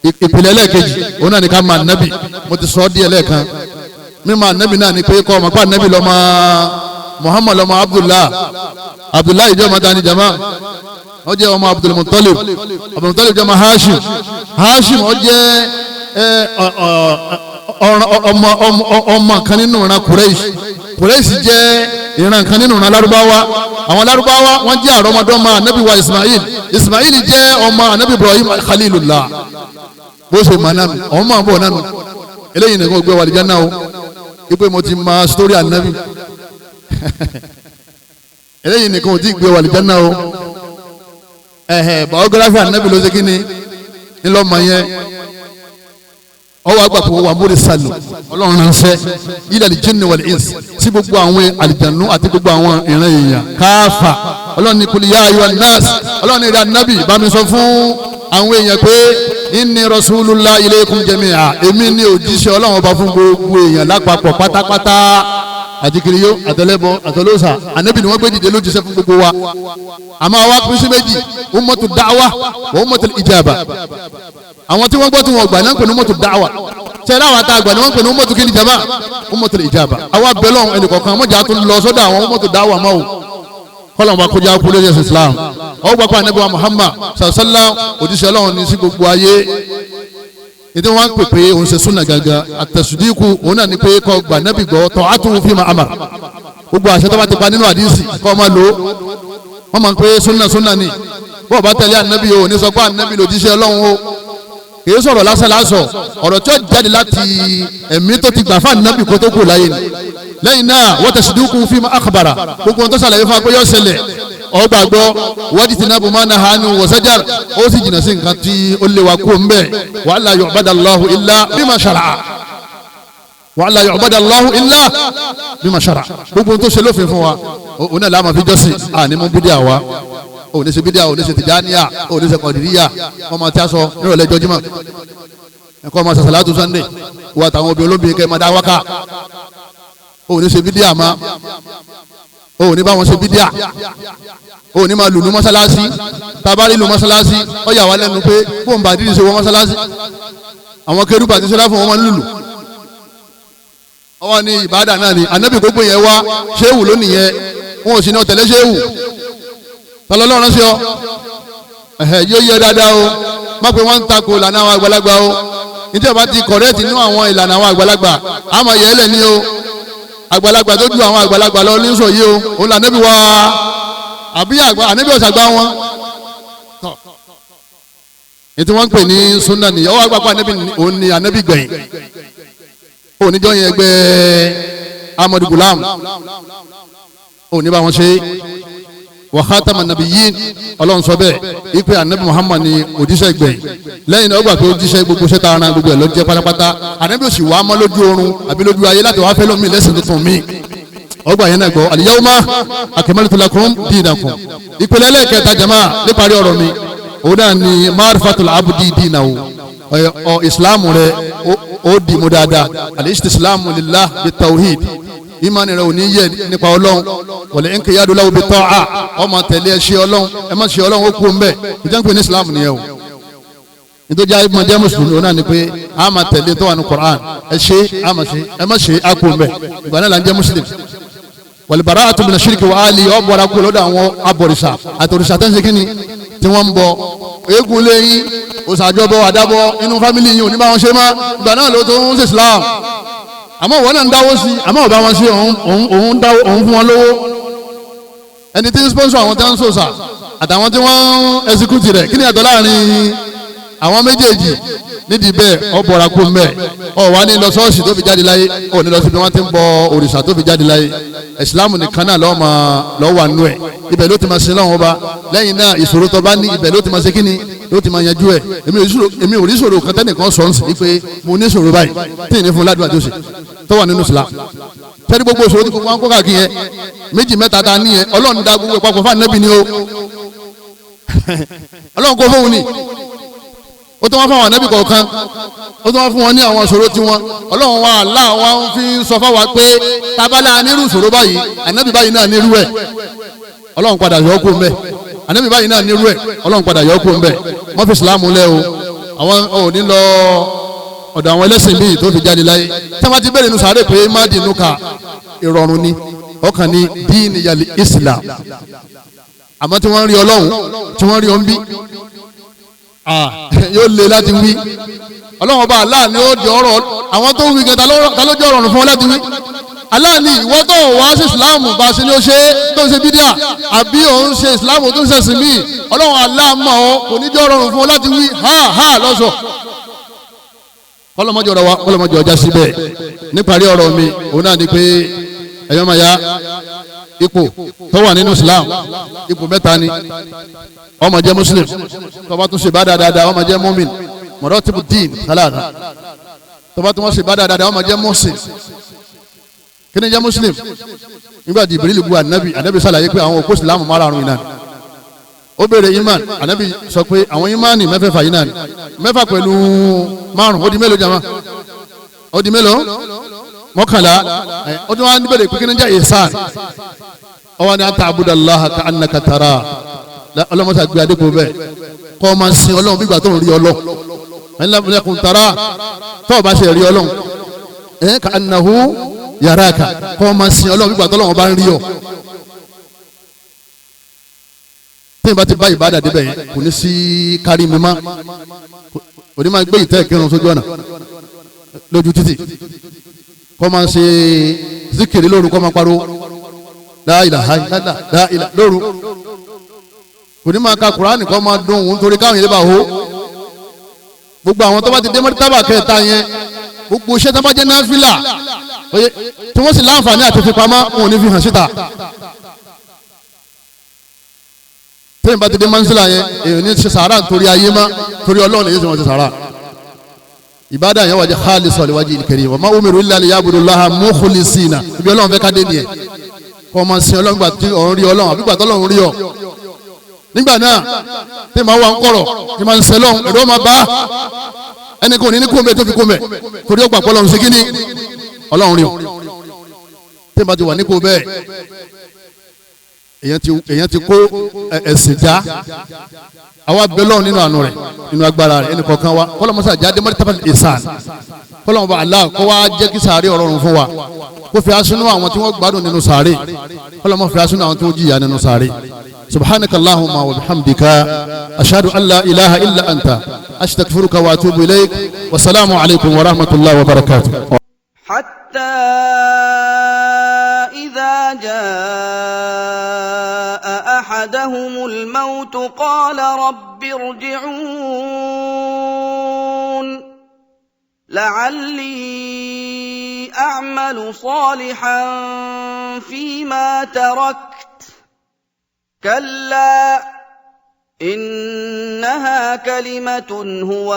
ìpìlẹ̀ ẹlẹ́ẹ̀kejì òun náà ní ká máa nábì. Mo ti sọ ọ́ díẹ̀ lẹ́ẹ̀kan. Mímọ̀ ànábì náà ni pé kọ́ ọmọ pa ànábì lọ́mọ Muhammad lọ́mọ Abdullah, Abdullah ìjọ ọmọ tani jama, ó jẹ́ ọmọ Abdulmutalib, Abdulmutalib jẹ́ ọmọ Hashim, Hashim ó jẹ́ ọmọ kan nínú ìran Quraish, Quraish jẹ́ ìran kan nínú ìran Lárúbáwá. Àwọn Lárúbáwá wọ́n jẹ́ àrọ́mọdọ́mọ ànábì wa Ismail, Ismail jẹ́ ọmọ ànábì Ibrahim Khalilullah. Bó ṣe mọ̀ nánu ọmọ máa ń bọ̀ nánu eléyìí nìkan gbé wàlìjà náà o, ipe mo ti ma sítórí ànábì, eléyìí nìkan ò tí gbé wàlìjà náà o. Biography ànábì ló ṣe kí ni ńlọmọ yẹn ọwọ́ àgbàpọ̀ wà múri sàlù ọlọ́run ránṣẹ́ ilẹ̀ al-jinni wal-ins sí gbogbo àwọn àlìjànú àti gbogbo àwọn ìran èèyàn káfà. Ọlọ́run ní kul ya ayyuhan nas, ọlọ́run ní ìrẹ́ ànábì bá mi sọ fún àwọn èèyàn pé inni rasulullah ilaykum jami'a, èmi ní òjíṣẹ́ ọlọ́run ọba fún gbogbo èèyàn lápapọ̀ pátápátá, àti kiriyó àtẹlẹ́bọ àtẹlósà. Ànábì ni wọ́n gbé dìde lójíṣẹ́ fún gbogbo wa. Àmọ́ àwa pín sí méjì, ummatu da'wa wa ummatu ijaba. Àwọn tí wọ́n gbọ́ tí wọ́n gbà náà ń pè ní ummatu da'wa, tẹ̀lé àwọn àtàgbà ni wọ́n ń pè ní ummatu kí ni jama, ummatu ijaba. Àwa bẹ̀lọ́n ẹnìkọ̀ọ̀kan mọ̀jà tó lọ sọ́dọ̀ àwọn ummatu da'wa mọ́ o, kọ́lọ́n bá kọjá kú lórí ẹ̀sìn Islam. Ọgbà pa ànábì wa Muhammad sàlá òjíṣẹ́ ọlọ́run ní sí gbogbo ayé. Ètò wọn pè pé òun ṣe súnà gàgà àtẹ̀sùdíkù, òun náà ní pé kọ́ gbà nábì gbọ́ tọ́ àtúnwò fíìmù àmà, gbogbo àṣẹ tó bá ti pa nínú àdìsí kọ́ máa lò ó. Wọ́n máa ń pé súnà súnà ni, bọ́ọ̀ bá tẹ̀lé ànábì o ní sọ pé ànábì lòjíṣẹ́ ọlọ́run o, kìí sọ̀rọ̀ lásán lásọ̀, ọ̀rọ̀ tí ó jáde láti ẹ̀mí tó ti gbà fún ànábì kó tó kù láyé ni. Lẹ́yìn náà wọ́n tẹ̀sídúkú fíìmù àkàbàrà, gbogbo ohun tó ṣàlàyé fún akóyọ̀ ṣẹlẹ̀ ọgbàgbọ́ wọ́n ti náà bùnmọ́ náà hànú wọ́sẹ́jà, ó sì jìnnà sí nǹkan tí ó léwa kú ń bẹ̀. Wa la yu'badallahu illa bima shara'a, wa la yu'badallahu illa bima shara'a. Gbogbo ohun tó ṣe lófin fún wa òun náà láàmà fi jọ́sìn. Àní mú bídíà wa, òun ní ṣe bídíà, òun ní ṣe tìjáníyà, òun ní ṣe kọ̀dìríyà. Wọ́n máa tí a sọ nírọ̀lẹ́ jọjímọ̀ ẹ̀kọ́ ọmọ sàṣàlátù Sunday wà táwọn obìnrin olóbìnrin kẹ́ máa dá wákà. Òun ní ṣe bídíà ma, òun ní bá wọn ṣe bídíà, òun ní máa lùlù mọ́sálásí. Tabari lù mọ́sálásí ó yà wá lẹ́nu pé bóun bá dídì ṣe wọ́n mọ́sálásí, àwọn kérúbù àti sẹ́ráfù wọn máa ń lùlù. Ọwọ́ ní ìbádà náà ni ànábì gbogbo yẹn wá ṣéwù lónìí yẹn, wọn ò sì ní ọ̀tẹ̀lé ṣéwù tọ́lọ́lọ́run sí ọ. Yóò yẹ dáadáa o, má pé wọ́n ń takò ìlànà àwọn àgbàlagbà o. Nítorí bá ti kọ̀rẹ́ẹ̀tì nínú àwọn ìlànà àwọn àgbàlagbà àmọ̀ yẹ ẹ́ lẹ̀ ní o. Àgbàlagbà tó ju àwọn àgbàlagbà lọ ní sọ yìí o, òun là nẹ́bí wa àbí ànẹ́bí ọ̀sàgbà wọn. Ètò wọn ń pè ní sunna nìyẹn. Ọwọ́ àgbàpọ̀ ànẹ́bí òun ni ànẹ́bí gbẹ̀yìn. Oníjọ́ yẹn ẹgbẹ́ Ahmadu Gulam òní bá wọn ṣe. Wa khatama nabiyyin, ọlọ́run sọ bẹ́ẹ̀ ipe ànẹ́bí Muhammad ni òjíṣẹ́ gbẹ̀yìn. Lẹ́yìn náà ó gbà pé òjíṣẹ́ gbogbo ṣẹ́ta ara gbogbo ẹ̀ ló jẹ́ pátápátá. Ànẹ́bí òsì wàá mọ́ lójú oorun àbí lójú ayé láti wàá fẹ́ lómi lẹ́sìn tuntun mi. Ọgbà yẹn náà gbọ́ al-yawma akmaltu lakum dinakum. Ìpele ẹlẹ́ẹ̀kẹta jama níparí ọ̀rọ̀ mi, òun náà ni marifatul abdi dinahu, ọ ìsìláàmù rẹ ó dì mú dáadáa. Al-istislamu lillah bitawhid, ìmánì rẹ ò ní yẹ nípa ọlọ́run. Wal inqiyadu lahu bit-ta'a, ọmọ tẹ̀lé ẹ ṣe ọlọ́run, ẹ má ṣe ọlọ́run ó kú ń bẹ̀. Ìjọba ń pè ní ìsìláàmù nìyẹn o. Nítorí ayé máa jẹ́ mùsùlùmí òun náà ni pé a máa tẹ̀lé tó wà ní Qur'an, ẹ ṣe a máa ṣe, ẹ má ṣe a kú ń bẹ̀. Ìgbà náà là ń jẹ́ mùsùlùmí. Wal bara'atu mina shirki wa ahlihi, ọ̀ bọ̀ra kú lọ́dọ̀ àwọn abọ̀rìṣà àtòrìṣà tó ń ṣe kíni tí wọ́n ń bọ eégún lẹ́yìn òṣàjọbọ àdàbọ inú fámìlì yìí ò ní bá wọn ṣe mọ́. Ìgbà náà ló tó ń ṣe Islam. Àmọ́ ìwọ náà ń dáwó sí, àmọ́ ọba wọn ṣe òun dáwó òun fún wọn lówó. Ẹni tí ń sponsor àwọn tí wọ́n ń sòsà àtàwọn tí wọ́n ń execute rẹ̀, kí ni àtọ̀ láàrin àwọn méjèèjì? Nídìí bẹ́ẹ̀ ọ bọ̀ra kú mbẹ́, ọ wà ní lọ ṣọ́ọ̀ṣì tó fi jáde láyé, ọ ní lọ síbi wọ́n ti ń bọ òrìṣà tó fi jáde láyé. Ìsìláàmù nìkan náà lọ́ọ́ máa lọ́ọ́ wà nù ẹ̀, ibẹ̀ ló ti máa sin lọ́wọ́ ọba. Lẹ́yìn náà ìṣòro tó bá ní ibẹ̀ ló ti máa ṣe kíni, ló ti máa yanjú ẹ̀. Èmi ò rí ìṣòro kan tẹ́nìkan sọ̀ ń sìn pé mo ní ìṣòro báyìí tí ì ní fún ládùúgbò tó ṣe. tó wà nínú Islam. Sẹ́ni gbogbo ìṣòro tí gbogbo wọn kó káàkiri yẹn, méjì mẹ́ta ta ní yẹn, Ọlọ́run dá gbogbo ìpapọ̀ fún ànábì ni o. Ọlọ́run kó fóun ni, ó tún wá fún àwọn ànábì kọ̀ọ̀kan, ó tún wá fún wọn ní àwọn ìṣòro tiwọn. Ọlọ́run wa Allah wa ń fi sọ fáwa pé tábàlà nírú ìṣòro báyìí, ànábì báyìí náà nírú ẹ̀, Ọlọ́run padà yọ kó mbẹ́. Ànábì báyìí náà nírú ẹ̀, Ọlọ́run padà yọ kó mbẹ́. Wọ́n fi Ìsìlámù lẹ́ o, àwọn ò ní lọ ọ̀dọ̀ àwọn ẹlẹ́sìn míì tó fi jáde láyé. Tí wọ́n ti bẹ̀rẹ̀ inú sàárè pé má dìnnú ka ìrọ̀rùn ni, ọkàn ní díìnì yàlẹ̀ Islam. Àmọ́ tí wọ́n rí Ọlọ́run, tí wọ́n rí ọ́n bí, yóò le láti wí. Ọlọ́run ọba Allah ni ó di ọ̀rọ̀ àwọn tó ń wí gẹ̀ẹ́ta ló jẹ́ ọ̀rọ̀ fún wọn láti wí. Allah ni ìwọ tó wá sí Islam bá ṣe ni ó ṣe tó ń ṣe bídíà, àbí òun ṣe Islam tó ń ṣẹ̀sìn míì, Ọlọ́run Allah mọ̀ ọ́, kò ní jẹ́ ọ̀rọ̀ fún wọn láti wí ha ha lọ́sọ̀. Kọlọmọjọ ọ̀rọ̀ wa, kọlọmọjọ ọjà síbẹ̀. Níparí ọ̀rọ̀ mi, òun náà ni pé ẹ̀yọ́ máa ya ipò tó wà nínú Islam, ipò mẹ́ta ni. Ó máa jẹ́ Muslim, tó bá tún ṣe bá dáadáa, ó máa jẹ́ mumin, mọ̀rọ́tìbù dín thalatha. Tó bá tún wọ́n ṣe bá dáadáa, ó máa jẹ́ muhsin. Kí ni jẹ́ Muslim? Nígbà tí Jibril bu anabi, anabi ṣàlàyé pé àwọn òpó Islam márààrún yìí náà. Ó béèrè iman, anabi sọ pé àwọn imani mẹ́fẹ̀ẹ̀fà yìí náà ni. Mẹ́fà pẹ̀lú márùn, ó di mélòó jama? Ó di mélòó? 11. Ó tún wá ní béèrè pé kí ni jẹ́ ihsan? Ó wá ní an ta'budallaha ka'annaka tara. Ọlọ́mọṣà gbé adékòó bẹ́ẹ̀, kọ́ ọ máa sin Ọlọ́run bí ìgbà tó ń rí Ọlọ́run. Ẹ̀ńlá tara, tó o bá ṣe rí Ọlọ́run, ẹ̀ ka'annahu yaraka, kọ́ ọ máa sin Ọlọ́run bí ìgbà tó Ọlọ́run bá ń rí ọ. Tí ìbá ti bá ìbádà débẹ̀ yẹn, kò ní sí kárí mi má, kò ní máa gbé ìtẹ́ ìkírun sójú ọ̀nà lójú títì, kọ́ máa ṣe zikiri lóru, kọ́ máa pariwo la ilaha illallah la ilaha lóru, kò ní máa ka Kùránì kọ́ máa dún òun torí káwọn yẹn bá hó. Gbogbo àwọn tó bá ti dé mọ́tàbà kẹta yẹn, gbogbo iṣẹ́ tó bá jẹ́ náfìlà tí wọ́n sì láǹfààní àti fipamọ́, wọn ò ní fi hàn síta. Tẹ́yìn bá ti dé mansila yẹn, èèyàn ní ṣe sàárà nítorí ayé má, torí Ọlọ́run èyí sì wọ́n ṣe sàárà. Ìbádà yẹn wà jẹ́ khalisan liwajhil karim, wa ma umiru illa liyabudullaha mukhlisina. Ibi Ọlọ́run fẹ́ ká dé nìyẹn, kọ́ ọmọ sin Ọlọ́run gbà tí ọ̀run rí Ọlọ́run, àbí gbà tí Ọlọ́run rí ọ. Nígbà náà tí màá wà ń kọ̀rọ̀ tí màá ń sẹ lọ́hùn, ẹ̀rọ máa bá ẹnì kan ní ní kóńbẹ tó fi kóńbẹ, torí ó gbà pé Ọlọ́run ṣe kíní, Ọlọ́run rí ọ. Tí màá ti wà ní kó bẹ́ẹ̀, èyàn ti kó ẹ̀sìn já. Àwa bẹlọ́ọ̀ nínú àánú rẹ̀, nínú agbára rẹ̀, ẹnì kọ̀ọ̀kan wa kọ́lọ́mọsá jáde mọ́tàbà ìsàn, kọ́lọ́mọba Allah kó wá jẹ́ kí sàárè ọ̀rọ̀rùn fún wa, kó fi asúnú àwọn tí wọ́n gbádùn nínú sàárè, kọ́lọ́mọ fi asúnú àwọn tí wọ́n jìyà nínú sàárè. Subhanaka allahumma wa bihamdika, ashhadu an la ilaha illa anta, astaghfiruka wa atubu ilayk, wa salaamu alaykum wa rahmatullahi wa barakatuh. حتى إذا جاء أحدهم الموت قال رب ارجعون لعلي أعمل صالحا فيما تركت، كلا إنها كلمة هو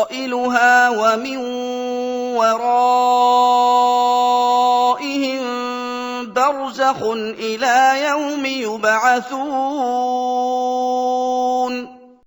قائلها ومن ورائهم برزخ إلى يوم يبعثون.